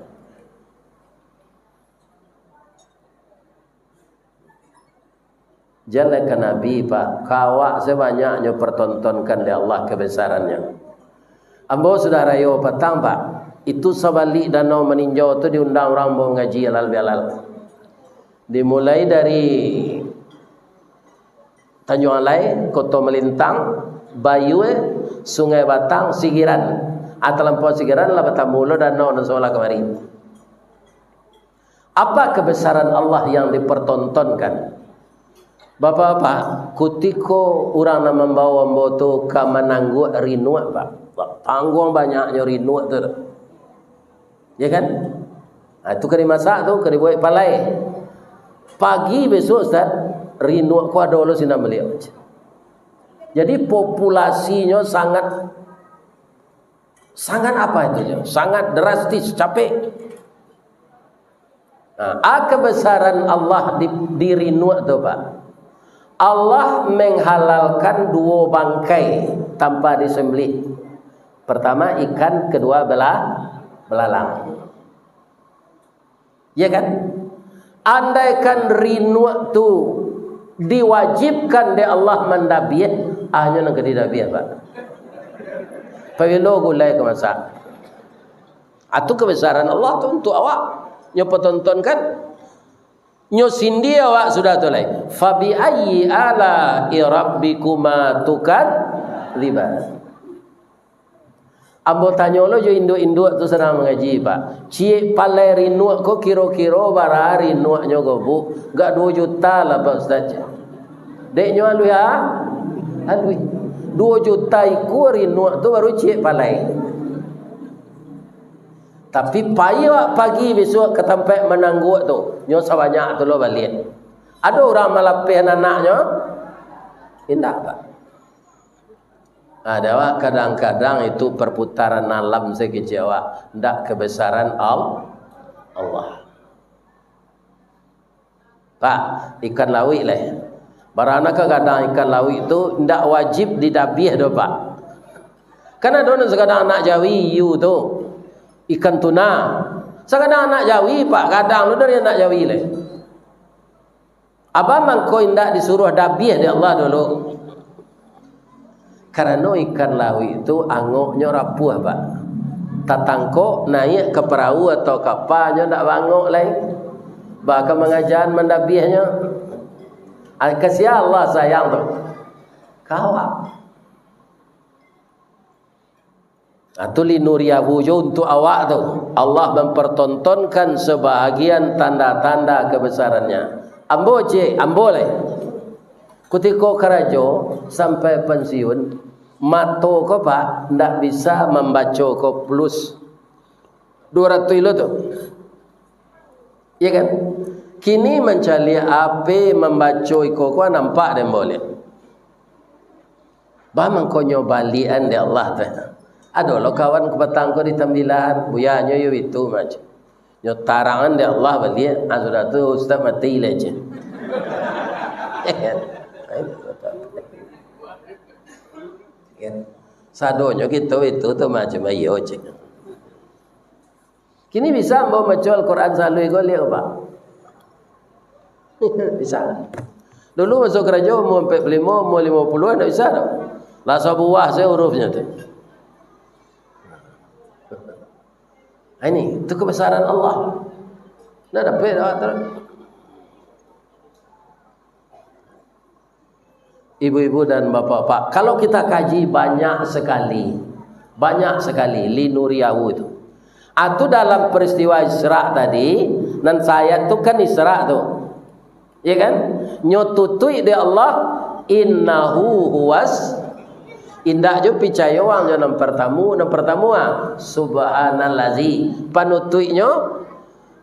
Jan lai ka Nabi, Pak, ka awak sabanyak nyo pertontonkan dek Allah kebesarannya. Ambo sudah rayo patang, Pak. Itu sabalik Danau Maninjau tu diundang urang ambo mangaji alal bihalal. Dimulai dari Tanjuang Alai, Koto Malintang, Bayue, Sungai Batang, Sigiran. Ah, talampau Sigiran lah batamu lo danau nan sabalah kamari. Apa kebesaran Allah yang dipertontonkan? Bapak-bapak, kutiko urang nan mambawo ambo tu ka manangguak rinuak, Pak. Tangguang banyaknyo rinuak tu. Ya kan? Nah, itu ka dimasak tu, ka dibuek palai. Pagi besok, Ustaz, rinuak ko ado lo sinan baliak. Jadi, populasinyo sangat, sangat apa itu, sangat drastis, capek. Nah, a kebesaran Allah di, di rinuak tu, Pak. Allah menghalalkan duo bangkai tanpa disembelih. Pertama ikan, kedua bela-, belalang. Ya kan? Andaikan rinuak tu diwajibkan dek Allah mandabiah, ah, nyo nan ka didabiah, Pak. Pabilo gulai ka masak? Atu kebesaran Allah tu untuk awak. Nyo patontonkan. Nyo sindia awak sudah tu lai. Fabi ayyi ala'i rabbikuma tukadziban. Ambo tanyo lo jo induak-induak tu sadang mangaji, Pak. Ciek palai rinuak ko kiro-kiro bara rinuaknyo ko, Bu? Gak duo juta lah, Pak Ustaz. Dek nyo aluih, ah? Aluih. Duo juta ikua rinuak tu baru ciek palai. Tapi pai awak pagi bisuak ka tampek manangguak tu, nyo sabanyak tu lo baliak. Ado urang malapeh anaknyo? Indak, Pak. Ada, Pak, kadang-kadang itu perputaran alam saketek, Pak. Ndak kebesaran Al-, Allah. Pak, ikan lawik lai. Barana ka gadang ikan lawik tu ndak wajib didabiah doh, Pak. Kan ado nan sagadang anak jawi, hiu tu. Ikan tuna. Sagadang anak jawi, Pak, gadang tu dari anak jawi lai. Abah mangko indak disuruah dabiah dek Allah dulu. Karano ikan lawik tu angoknyo rapuah, Pak. Tatangkok, naiak ka parahu atau kapa, nyo ndak baangok lai. Baa ka mangaja mandabiahnyo? Ah, ka sia Allah sayang tu? Ka awak. Nah, tu linuriahu jo untuk awak tu. Allah mempertontonkan sebahagian tanda-tanda kebesarannya. Ambo, cek, ambo lai. Kutiko karajo sampai pensiun, mato ko, Pak, ndak bisa mambaco ko plus duo ratuih lo tu. Iya kan? Kini mancaliak H P, mambaco iko ko nampak dek ambo liak. Bah, mangkonyo balian dek Allah tu. Ado lo kawan kapatang ko di tambilan, buyanyo yo itu macam. Nyo tarangan dek Allah baliak, ah, sudah tu ustaz mati lah je. Kan? Sadonyo kito itu tu macam iyo je. Kini bisa ambo maco Al-Quran saluih ko liak, Pak? Bisa. Dulu masuk karajo umur ampek puluah limo, umur limo puluah, ndak bisa doh. Lah sabuah sajo hurufnyo tu. Nah, ini, itu kebesaran Allah. Ndak dapek doh, terus. Ibu-ibu dan bapak-bapak, kalau kita kaji banyak sekali, banyak sekali linuriahu itu. Atu dalam peristiwa Isra tadi, nan sayat tu kan Isra tu. Ya kan? Nyo tutuik dek Allah, innahu huwas, indak jo picayo wang jo nan pertamu, nan pertamu ah, subhanallazi. Panutuiknyo,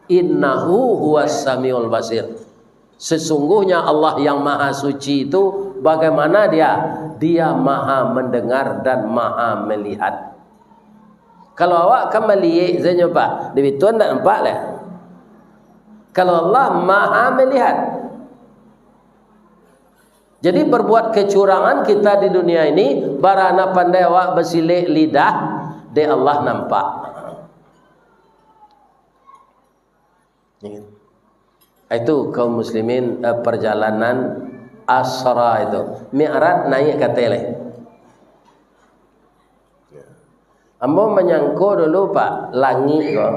innahu huwas samiul basir. Sesungguhnya Allah yang Maha Suci itu, bagaimana Dia? Dia Maha Mendengar dan Maha Melihat. Kalau awak kan maliek sajo, Pak, di bitu ndak nampak lah. Kalau Allah Maha Melihat. Jadi, berbuat kecurangan kita di dunia ini, barana pandai awak basilek lidah, dek Allah nampak. Itu kaum muslimin, eh, perjalanan Asra itu. Mi'raj naik ka ateh lai. Ambo manyangko dulu, Pak, langik ko.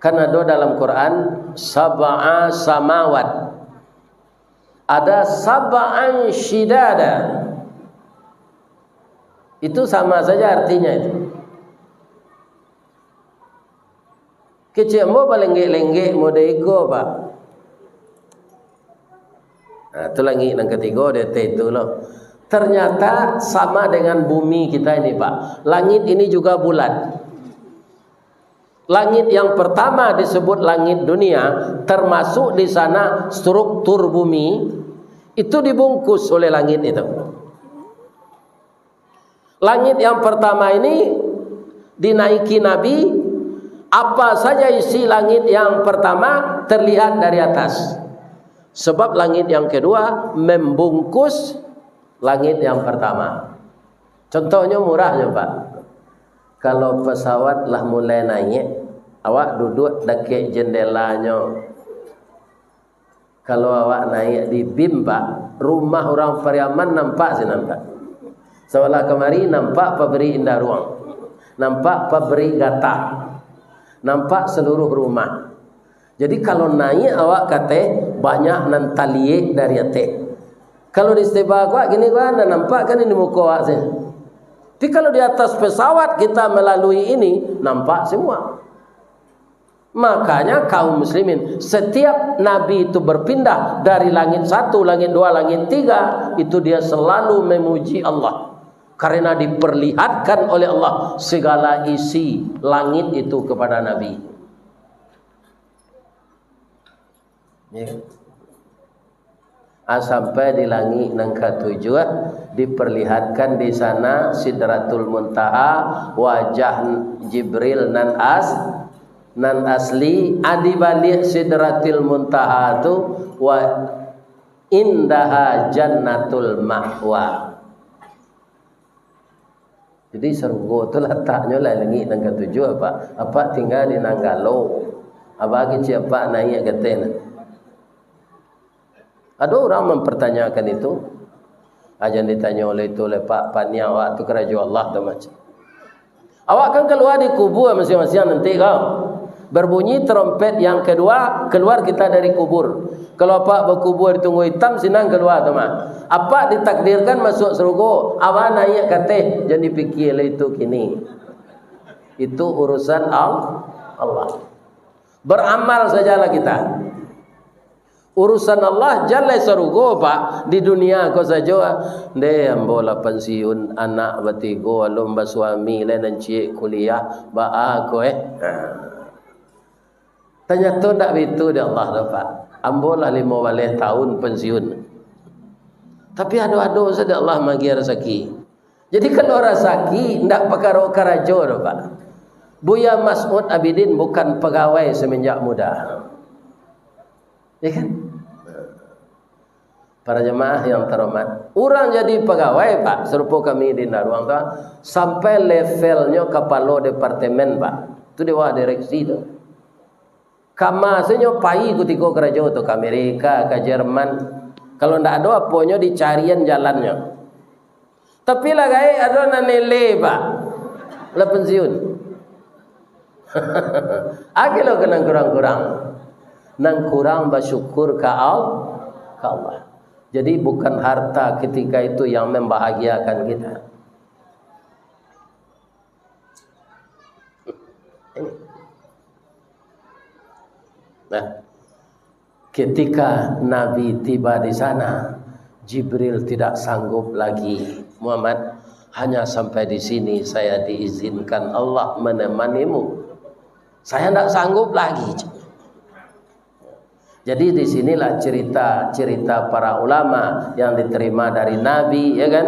Kan ado dalam Quran, sab'a samawat. Ada sab'an syidada. Itu sama saja artinya itu. Kecek ambo balenggek-lenggek model iko, Pak. Nah, tu langik nan katigo di ateh tu lo. Ternyata sama dengan bumi kita ini, Pak. Langit ini juga bulat. Langit yang pertama disebut langit dunia, termasuk di sana struktur bumi, itu dibungkus oleh langit itu. Langit yang pertama ini dinaiki Nabi, apa saja isi langit yang pertama terlihat dari atas. Sebab langit yang kedua membungkus langit yang pertama. Contohnyo mudah nyo, Pak. Kalau pesawat lah mulai naiak, awak duduak dakek jendelanyo. Kalau awak naiak di bim, Pak, rumah urang Pariaman nampak sinan, Pak. Sabalah kamari nampak pabrik Indaruang, nampak pabrik Gatah, nampak seluruh rumah. Jadi, kalau naiak awak ka ateh, banyak nan taliek dari ateh. Kalau di Stepa ko, kini ko nan nampak kan di muko awak se. Tapi kalau di atas pesawat kita melalui ini, nampak semua. Makanya, kaum muslimin, setiap Nabi itu berpindah dari langit satu, langit dua, langit tiga, itu dia selalu memuji Allah. Karena diperlihatkan oleh Allah segala isi langit itu kepada Nabi. Ya. Ah, sampai di langit nan katujuah, ah, diperlihatkan di sana Sidratul Muntaha, wajah Jibril nan as-, nan asli, ah, di baliak Sidratil Muntaha tu, wa indaha Jannatul Ma'wa. Jadi, sarugo tu lataknyo lah langik nan katujuah, Pak. Apak tingga di Nanggalo. Apak kecek Apak naiak ka ateh nah. Ado urang mampartanyakan itu. Ajan ditanyo oleh itu, oleh Pak, paniang awak tu karajo Allah tu macam. Awak kan kalua di kubua masiang-masiang nanti, kan? Berbunyi trompet yang kedua, keluar kita dari kubur. Kalau Apak bakubua di Tunggua Itam, sinan kalua tu mah. Apak ditakdirkan masuak sarugo, awak naiak ka ateh, jan dipikia lah itu kini. Itu urusan Al-, Allah. Beramal sajalah kita. Urusan Allah, jan lai sarugo, Pak, di dunia ko sajo. Ndeh, ambo lah pansiun, anak batigo, alun basuami, lai nan ciek kuliah, baa ko, eh. Tanyato ndak baitu dek Allah tu, Pak. Ambo lah limo baleh taun pansiun. Tapi ado-ado sajo Allah maagiah rasaki. Jadi, kalau rasaki ndak pakaro karajo tu, Pak. Buya Mas'ud Abidin bukan pagawai semenjak muda. Ya kan? Para jamaah yang terhormat, urang jadi pagawai, Pak, sarupo kami di Indaruang tu, sampai levelnyo kapalo departemen, Pak. Tu di bawah direksi tu. Kama se nyo pai kutiko karajo tu, ka Amerika, ka Jerman. Kalau ndak ado aponyo, dicarian jalannyo. Tapi lah gaek ado nan eleh, Pak. Lah pensiun. Agi lo ka nan kurang-kurang. Nan kurang basyukur ka Al-, ka Allah. Jadi, bukan harta ketika itu yang membahagiakan kita. Nah, ketika Nabi tiba di sana, Jibril tidak sanggup lagi. "Muhammad, hanya sampai di sini saya diizinkan Allah menemanimu. Saya ndak sanggup lagi." Jadi, di sinilah cerita-cerita para ulama yang diterima dari Nabi, ya kan,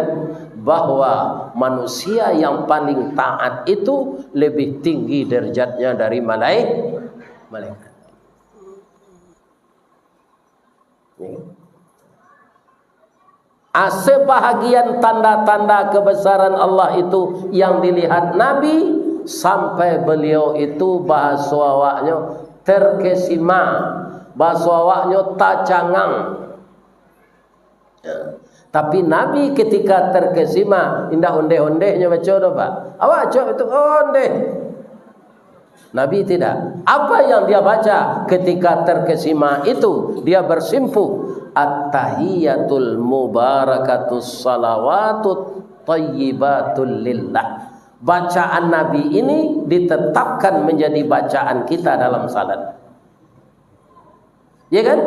bahwa manusia yang paling taat itu lebih tinggi derajatnya dari malai-, malaikat. Ya kan? Ah, sebahagian tanda-tanda kebesaran Allah itu yang dilihat Nabi, sampai beliau itu bahaso awaknyo terkesima, bahaso awaknyo tacangang. Ya. Tapi Nabi ketika terkesima, indak ondeh-ondehnyo baco doh, Pak. Awak cok itu ondeh. Nabi tidak. Apa yang dia baca ketika terkesima itu? Dia bersimpuh, "At-tahiyatul mubarakatus salawatut thayyibatul lillah." Bacaan Nabi ini ditetapkan menjadi bacaan kita dalam salat. Ya kan?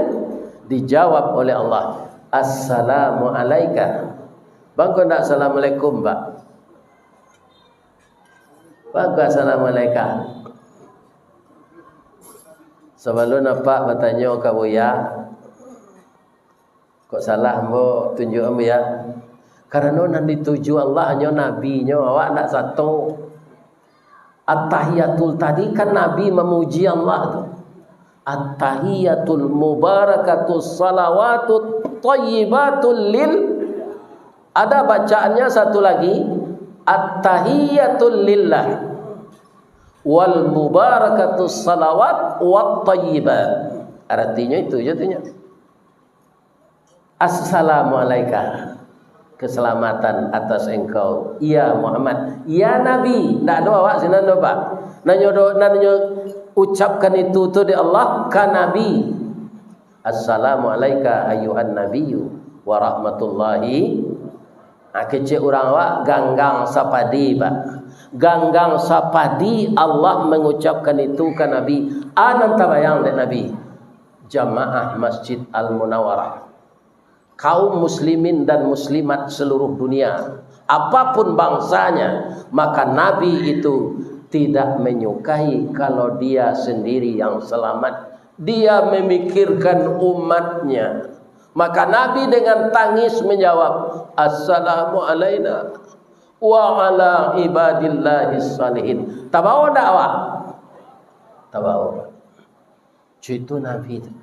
Dijawab oleh Allah, "Assalamu alaika." Bangko ndak assalamualaikum, Pak? Bangko assalamualaikum. Sabalun Apak batanyo ka Buya, kok salah ambo tunjuak ambo ya. Karano nan dituju Allah hanyo Nabi-Nyo, awak ndak sato. At-tahiyatul tadi kan Nabi mamuji Allah tu. At-tahiyatul mubarakatus salawatut thayyibatul lil. Ada bacaannya satu lagi, at-tahiyatul lillah wal mubarakatus salawat wat thayyibat. Artinya itu je tu nyo. Assalamu alaika. Keselamatan atas engkau, ya Muhammad, ya Nabi. Ndak ado awak sinan doh, Pak. Nan nyo do, nan nyo ucapkan itu tu dek Allah ka Nabi. Assalamu alaika ayyuhan nabiyyu wa rahmatullahi. Ha, kecek urang awak ganggang sapadi, Pak. Ganggang sapadi Allah mengucapkan itu ka Nabi. A nan tabayang dek Nabi. Jamaah Masjid Al-Munawarah, kaum muslimin dan muslimat seluruh dunia, apapun bangsanya, maka Nabi itu tidak menyukai kalau dia sendiri yang selamat. Dia memikirkan umatnya. Maka Nabi dengan tangis menjawab, "Assalamu alaina wa ala ibadillahis salihin." Tabawa ndak awak? Tabawa. Cuy, itu Nabi tu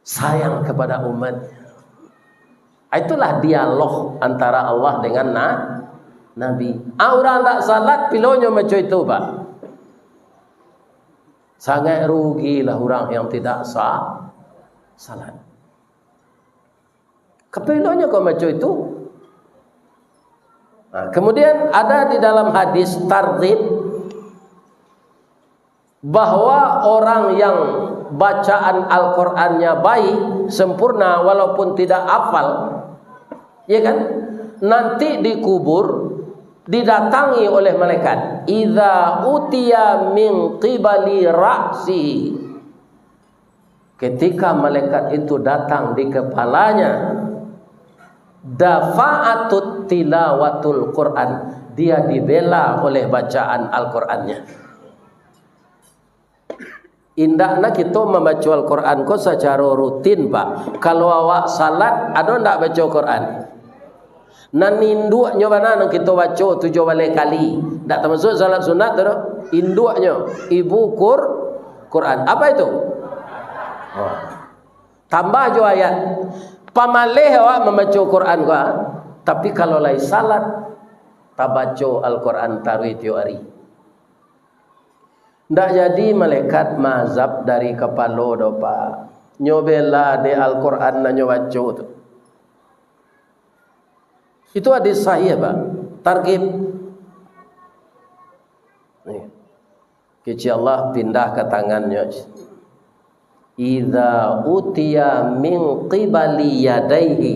sayang kepada umat. Itulah dialog antara Allah dengan na-, Nabi. Ah, urang tak salat, pilonyo macam itu, Pak. Sangat rugilah urang yang tidak sa-, salat. Kapilonyo kok macam itu. Nah, kemudian ada di dalam hadis targhib, bahwa orang yang bacaan Al-Qur'annya baik, sempurna, walaupun tidak hafal, ya kan, nanti dikubur, didatangi oleh malaikat. "Idza utiya min qibali ra'sihi." Ketika malaikat itu datang di kepalanya, dafa'atut tilawatul Qur'an, dia dibela oleh bacaan Al-Qur'annya. Indak nah kito mambaco Al-Quran ko sacaro rutin, Pak. Kalau awak salat, ado ndak baco Quran? Nan induaknyo bana nan kito baco tujuah baleh kali. Ndak tamasuak salat sunat tu doh. Induaknyo, ibu Qur-, Quran. Apa itu? Oh. Tambah jo ayat. Pamaleh awak mambaco Quran ko, ah. Tapi kalau lai salat, tabaco Al-Quran taruih tiok ari. Ndak jadi malaikat maazab dari kapalo doh, Pak. Nyo bela dek Al-Quran nan nyo baco tu. Itu hadis sahih, Pak. Targhib. Nih. Kecek Allah pindah ka tangannyo. "Idza utiya min qibali yadaihi."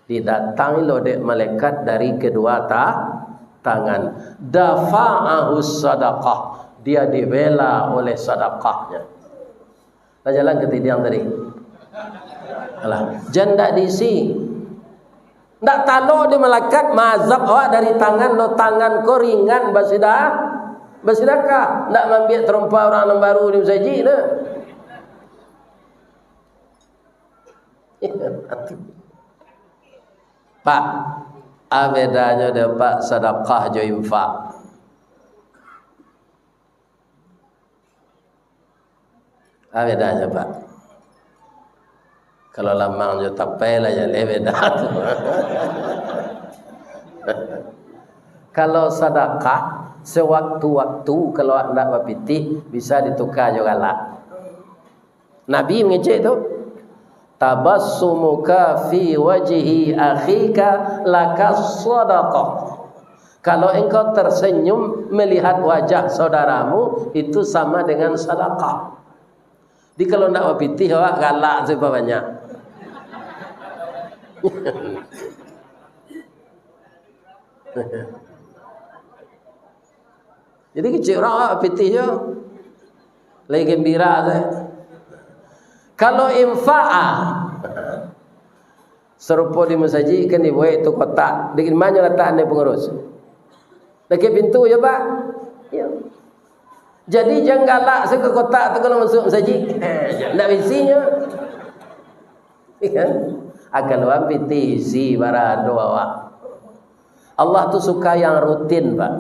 Didatangi lo dek malaikat dari kedua ta-, tangan. Dafa'ahu sadaqah. Dia dibela oleh sadakahnya. Lah jalan ka tidiang tadi. Alah, jan ndak diisi. Ndak talok di malaikat maazab awak dari tangan lo, tangan ko ringan basidah-, basidakah. Ndak mambiak tarompa urang nan baru di masajik tu. Pak, a bedanyo dek Pak sadakah jo infak? A bedanyo, Pak? Kalau lamang jo tapai lah jaleh beda tu. Kalau sadakah, sewaktu-waktu kalau ndak bapitih, bisa dituka jo galak. Nabi mangecek tu, "Tabassumuka fi wajhi akhika laka sadaqah." Kalau engkau tersenyum melihat wajah saudaramu, itu sama dengan sadakah. Jadi kalau ndak bapitih, awak galak sabanyak. Jadi kecek urang awak pitih jo. Lai gembira tu. Kalau infak, ah, sarupo di masajik kan dibuek tu kotak. Di ma nyo latakan dek pangurus? Dakek pintu jo, Pak. Yo. Jadi jan galak se ka kotak tu kalau masuak masajik. Ndak baisinyo. Kan? Akan wan pitih isi barado awak. Allah tu suka yang rutin, Pak.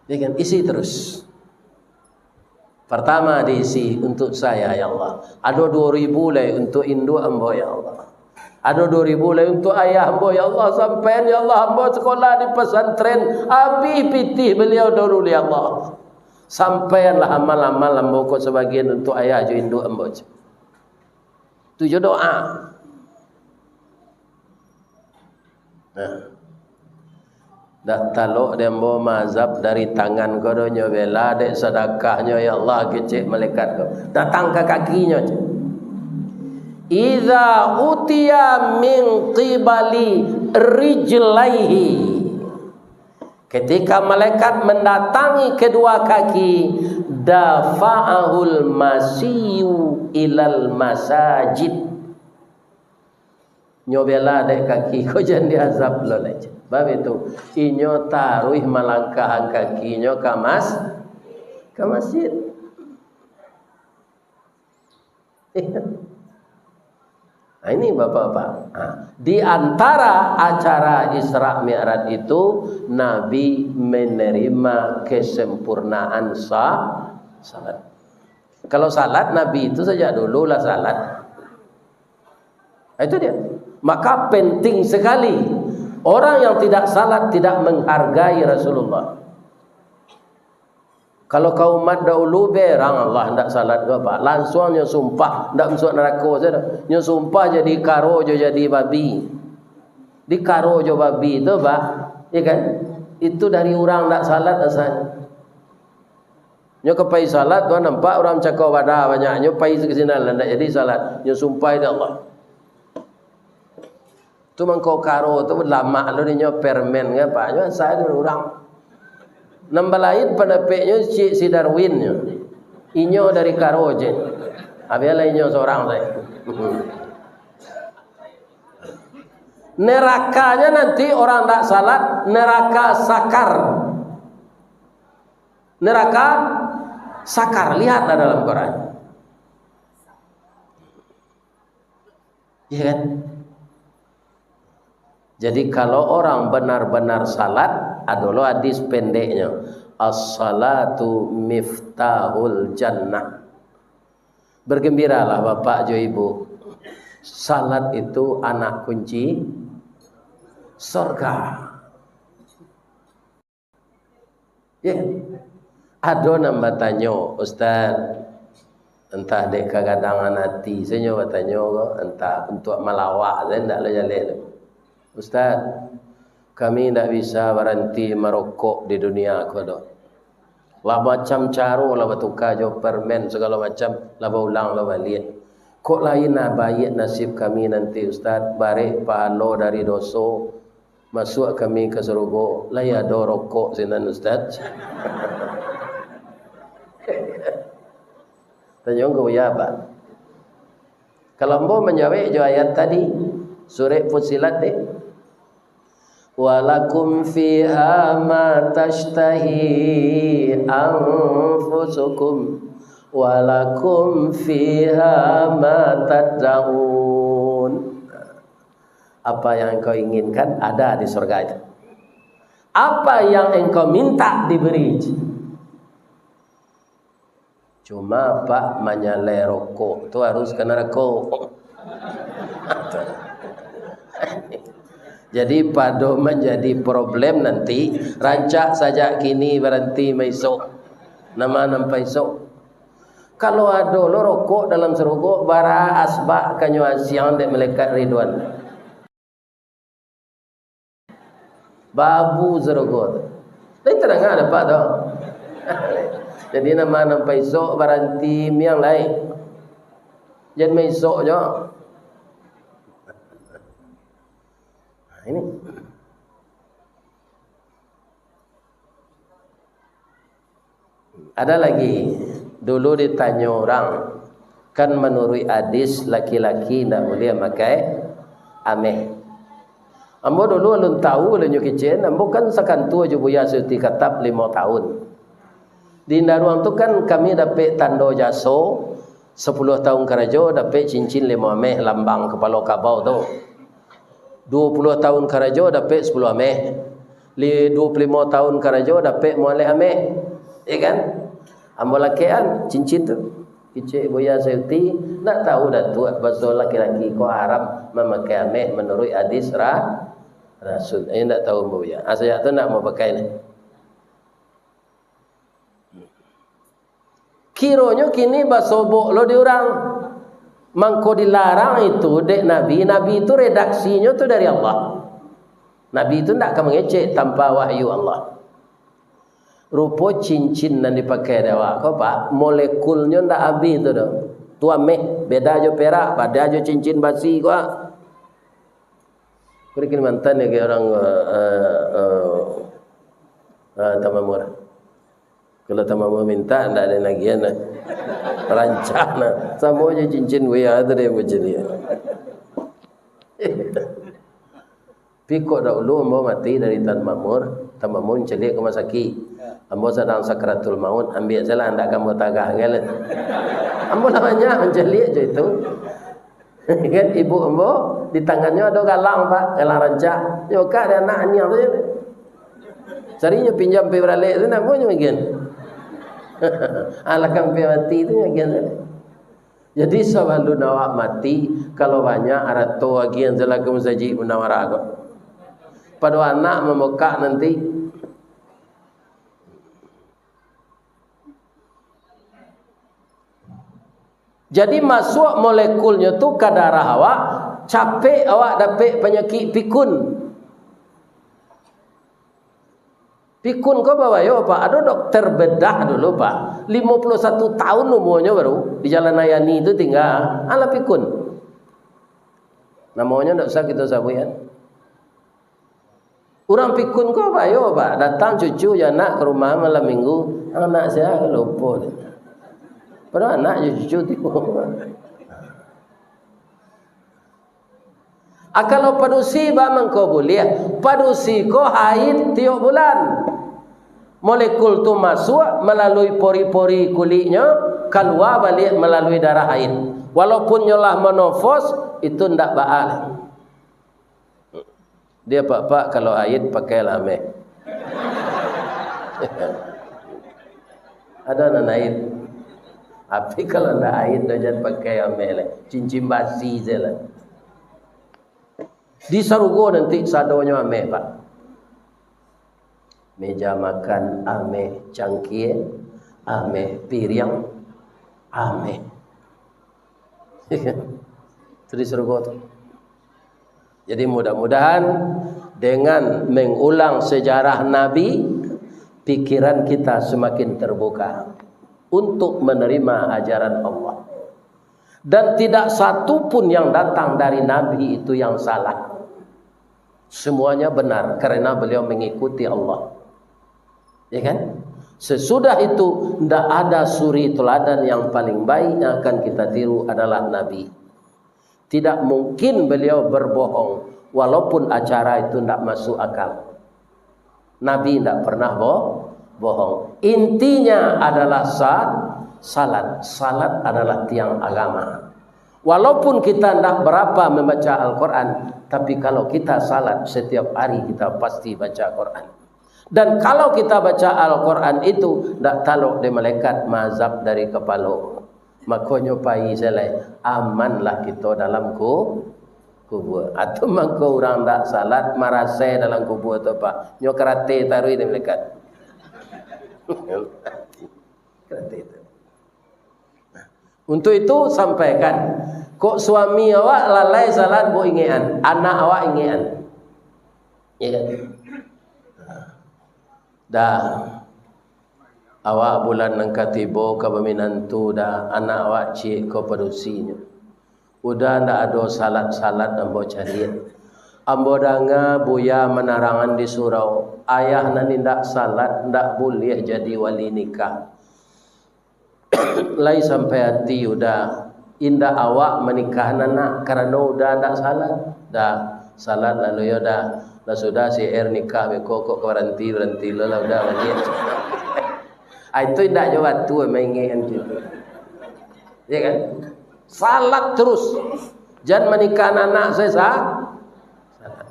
Ya kan? Isi terus. Pertama diisi untuk saya, ya Allah. Ado duo ribu lai untuk induak ambo, ya Allah. Ado duo ribu lai untuk ayah ambo, ya Allah. Sampaian, ya Allah, ambo sekolah di pesantren, abih pitih baliau dahulu, ya Allah. Sampaianlah amal-amal ambo ko sabagian untuk ayah jo induak ambo. Tu jo doa. Nah. Dak talok dek ambo maazab dari tangan ko doh, nyo bela dek sadakahnyo, ya Allah, kecek malaikat ko. Datang ka kakinyo, cek. Iza utiya min qibali rijlaihi. Ketika malaikat mendatangi kedua kaki, dafa'ahul masiyu ilal masajid. Nyo bela dek kaki ko jan diazab lo lai. Bab itu, inyo taruih malangkahan kakinyo ka mas-, ka masjid. Nah, ini bapak-bapak. Nah, di antara acara Isra Mi'raj itu, Nabi menerima kesempurnaan sa-, salat. Kalau salat, Nabi itu sejak dulu lah salat. Nah, itu dia. Maka penting sekali. Orang yang tidak salat tidak menghargai Rasulullah. Kalau ka umat dahulu, berang Allah ndak salat ko, Pak. Lansuang nyo sumpah, ndak masuak narako sajo. Nyo sumpah jadi karo jo jadi babi. Di karo jo babi tu, Pak, ya kan? Itu dari urang ndak salat asalnyo. Nyo ka pai salat, tuan nampak urang cako bada banyak, nyo pai ka sinan lah, ndak jadi salat. Nyo sumpah dek Allah. Tu mangko karo tu lamak lo dinyo permen ka, Pak. Nyo asa dek urang. Nan balain pandapeknyo cik si Darwin nyo. Inyo dari karo je. Abialah inyo sorang sajo. Nerakanya nanti orang ndak salat, neraka sakar. Neraka sakar, lihatlah dalam Quran. Iya kan? Jadi, kalau orang benar-benar salat, ado lo hadis pendeknyo, "As-salatu miftahul jannah." Bergembiralah bapak jo ibu. Salat itu anak kunci sorga. Ya. Ado nan batanyo, "Ustaz, entah dek kagadangan ati, sajo batanyo ko, entah untuak malawak, sajo ndak lah jaleh tu. Ustaz, kami ndak bisa baranti marokok di dunia ko doh. Lah macam caro lah batuka jo permen sagalo macam, lah baulang lah baliak. Kok lain lah baiak nasib kami nanti, Ustaz, barek pahalo dari doso, masuak kami ka sarugo, lai ado rokok sinan, Ustaz?" Tanyo ka Buya, Pak. Kalau ambo manjawek jo ayat tadi, surek Fussilat deh. "Walakum fiha ma tashtahi anfusukum, walakum fiha ma tad'un." Apa yang engkau inginkan ada di surga itu. Apa yang engkau minta diberi. Cuma, Pak, manyalai rokok tu harus ka narako. Jadi, pado manjadi problem nanti, rancak sajak kini baranti maisok. Nama nan paisok? Kalau ado lo rokok dalam sarugo, bara asbak kanyo asiang dek malaikat Ridwan. Babu sarugo tu. Lai tadanga dek Apak tu. Jadi, nama nan paisok baranti miang lai. Jan maisok jo. Nah, ini. Ada lagi, dulu ditanyo urang, kan manuruik hadis laki-laki ndak buliah makai ameh. Ambo dulu alun tahu, alun nyo kecek, ambo kan sakantua jo Buya Suyuti Khattab limo tahun. Di Indaruang tu kan kami dapek tando jaso, sapuluah tahun karajo dapek cincin limo ameh lambang kapalo kabau tu. Duo puluah tahun karajo dapek sapuluah ameh. Li-, duo puluah limo tahun karajo dapek mualeh ameh. Ya kan? Ambo lakekan cincin tu. Kecek Buya Sayuti, ndak tahu Datuak baso laki-laki ko haram mamakai ameh manuruik hadis ra-, Rasul. Eh, ndak tahu Buya. Asal tu ndak mau pakai ni. Kironyo kini basobok lo di urang. Mangko dilarang itu dek Nabi. Nabi itu redaksinyo tu dari Allah. Nabi itu ndak ka mangecek tanpa wahyu Allah. Rupo cincin nan dipakai dek awak ko, Pak, molekulnyo ndak abih tu doh. Tu ameh, beda jo perak, beda jo cincin basi ko, ah. Ko di Kalimantan yo, kayak orang, eh, eh, eh, eh, Tamamur. Kalau Tamamur minta, ndak ado nagihan lah. Rancak lah. Samo jo cincin Buya tu deh, macam ni. Tapi kok dahulu ambo mati dari Tamamur, Tamamur caliak ka rumah sakik. Ambo sadang sakaratul maut, ambiak salah, ndak ka ambo tagah kan. Ambo lah banyak mancaliak jo itu. Kan ibu ambo, di tangannyo ado galang, Pak, galang rancak. Nyo ka dek anak aniang tu je. Sarinyo pinjam pai baralek tu, namo nyo bagian. Alah kan pai mati tu nyo bagian. Jadi, sabalun awak mati, kalau banyak arato agian salah ka Masajik Munawarah ko. Pado anak mamukak nanti. Jadi, masuak molekulnyo tu ka darah awak, capek awak dapek panyakik pikun. Pikun ko babayo, Pak. Ado dokter bedah dulu, Pak. Limo puluah satu tahun umuanyo baru, di Jalan Ayani tu tingga. Alah pikun. Namonyo ndak usah kito sabuik, kan. Urang pikun ko bayo, Pak. Datang cucu jo anak ka rumah malam minggu. Anak sia lupo. Padahal anak jo cucu tibo. Ah, kalau padusi ba mangko buliah, padusi ko haid tiok bulan. Molekul tu masuak malalui pori-pori kuliknyo, kalua baliak malalui darah haid. Walaupun nyo lah menopause, itu ndak baa. Dia, "Pak, Pak, kalau haid, pakailah ameh." Ado nan haid. Tapi kalau ndak haid, dah jan pakai ameh lah. Cincin basi se lah. Di sarugo nanti sadonyo ameh, Pak. Meja makan ameh, cangkie ameh, piriang ameh. Itu di sarugo tu. Jadi, mudah-mudahan dengan mengulang sejarah Nabi, pikiran kita semakin terbuka untuk menerima ajaran Allah. Dan tidak satu pun yang datang dari Nabi itu yang salah. Semuanya benar, karena beliau mengikuti Allah. Ya kan? Sesudah itu, ndak ada suri teladan yang paling baik yang akan kita tiru adalah Nabi. Tidak mungkin beliau berbohong, walaupun acara itu ndak masuk akal. Nabi ndak pernah bo-, bohong. Intinya adalah sa-, salat. Salat adalah tiang agama. Walaupun kita ndak berapa membaca Al-Quran, tapi kalau kita salat, setiap hari kita pasti baca Quran. Dan kalau kita baca Al-Quran itu, ndak talok dek malaikat maazab dari kapalo. Makonyo pai se lai, amanlah kito dalam ku-, kubua. Atau mangko urang ndak salat, marasai dalam kubua tu, Pak. Nyo karate taruih dek malaikat. Karate taruih. Untuk itu, sampaikan. Kok suami awak lalai salat, buek ingekan. Anak awak ingekan. Ya kan? Dah. Awak bulan nan ka tibo ka baminantu dah, anak awak ciek ko padusinyo. Udah ndak ado salat-salat ambo caliak. Ambo danga buya manarangan di surau, ayah nan indak salat ndak buliah jadi wali nikah. Lai sampai ati Uda, indak awak manikahan anak, karano Uda ndak salat. Dah, salat lalu yo dah. Lah sudah si Er nikah beko kok ka baranti, baranti lo lah Uda baliak. Ah, itu indak jo batua maingekkan gitu. Ya kan? Salat terus. Jan manikahan anak sajo sa-, salat.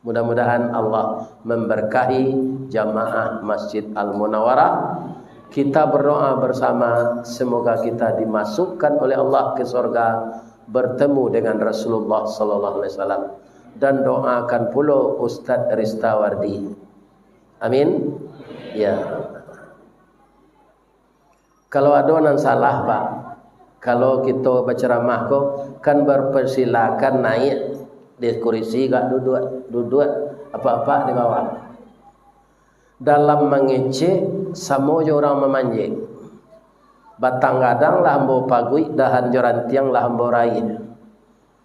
Mudah-mudahan Allah memberkahi jamaah Masjid Al-Munawarah, Kita berdoa bersama, semoga kita dimasukkan oleh Allah ke sorga, bertemu dengan Rasulullah sallallahu alaihi wasallam, dan doakan pulo Ustaz Ristawardi. Amin. Ya. Kalau ado nan salah, Pak, kalau kito bacaramah ko, kan bapersilakan naik di kurisi, gak duduak, duduak apak-apak di bawah. Dalam mangecek, samo jo urang mamanjek. Batang gadang lah ambo paguik, dahan jo rantiang lah ambo raih.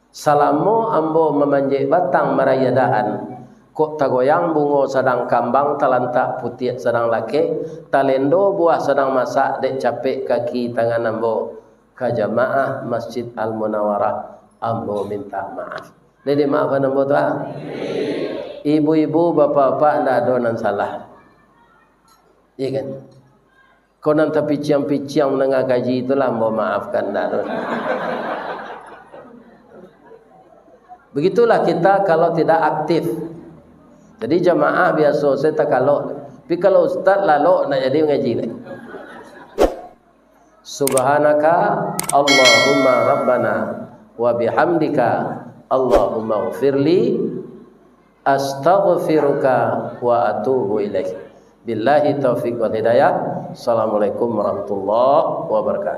Salamo ambo mamanjek batang, marayia dahan, kok tagoyang bungo sadang kambang, talantak putiak sadang lakek, talendo buah sadang masak, dek capek kaki tangan ambo. Ka jamaah Masjid Al-Munawarah, ambo minta maaf. Jadi, maafkan ambo tu, ah. Ibu-ibu, bapak-bapak, ndak ado nan salah. Iya kan? Kau nan tapiciang-piciang mandanga kaji itulah, ambo maafkan, ndak ado. Begitulah kita kalau tidak aktif. Jadi, jamaah biaso se takalok. Tapi kalau ustaz lalok, ndak jadi mangaji lai. Subhanaka Allahumma Rabbana wa bihamdika Allahumma ghfirli, astaghfiruka wa atubu ilaik. Billahi taufiq wal hidayah. Assalamualaikum warahmatullahi wabarakatuh.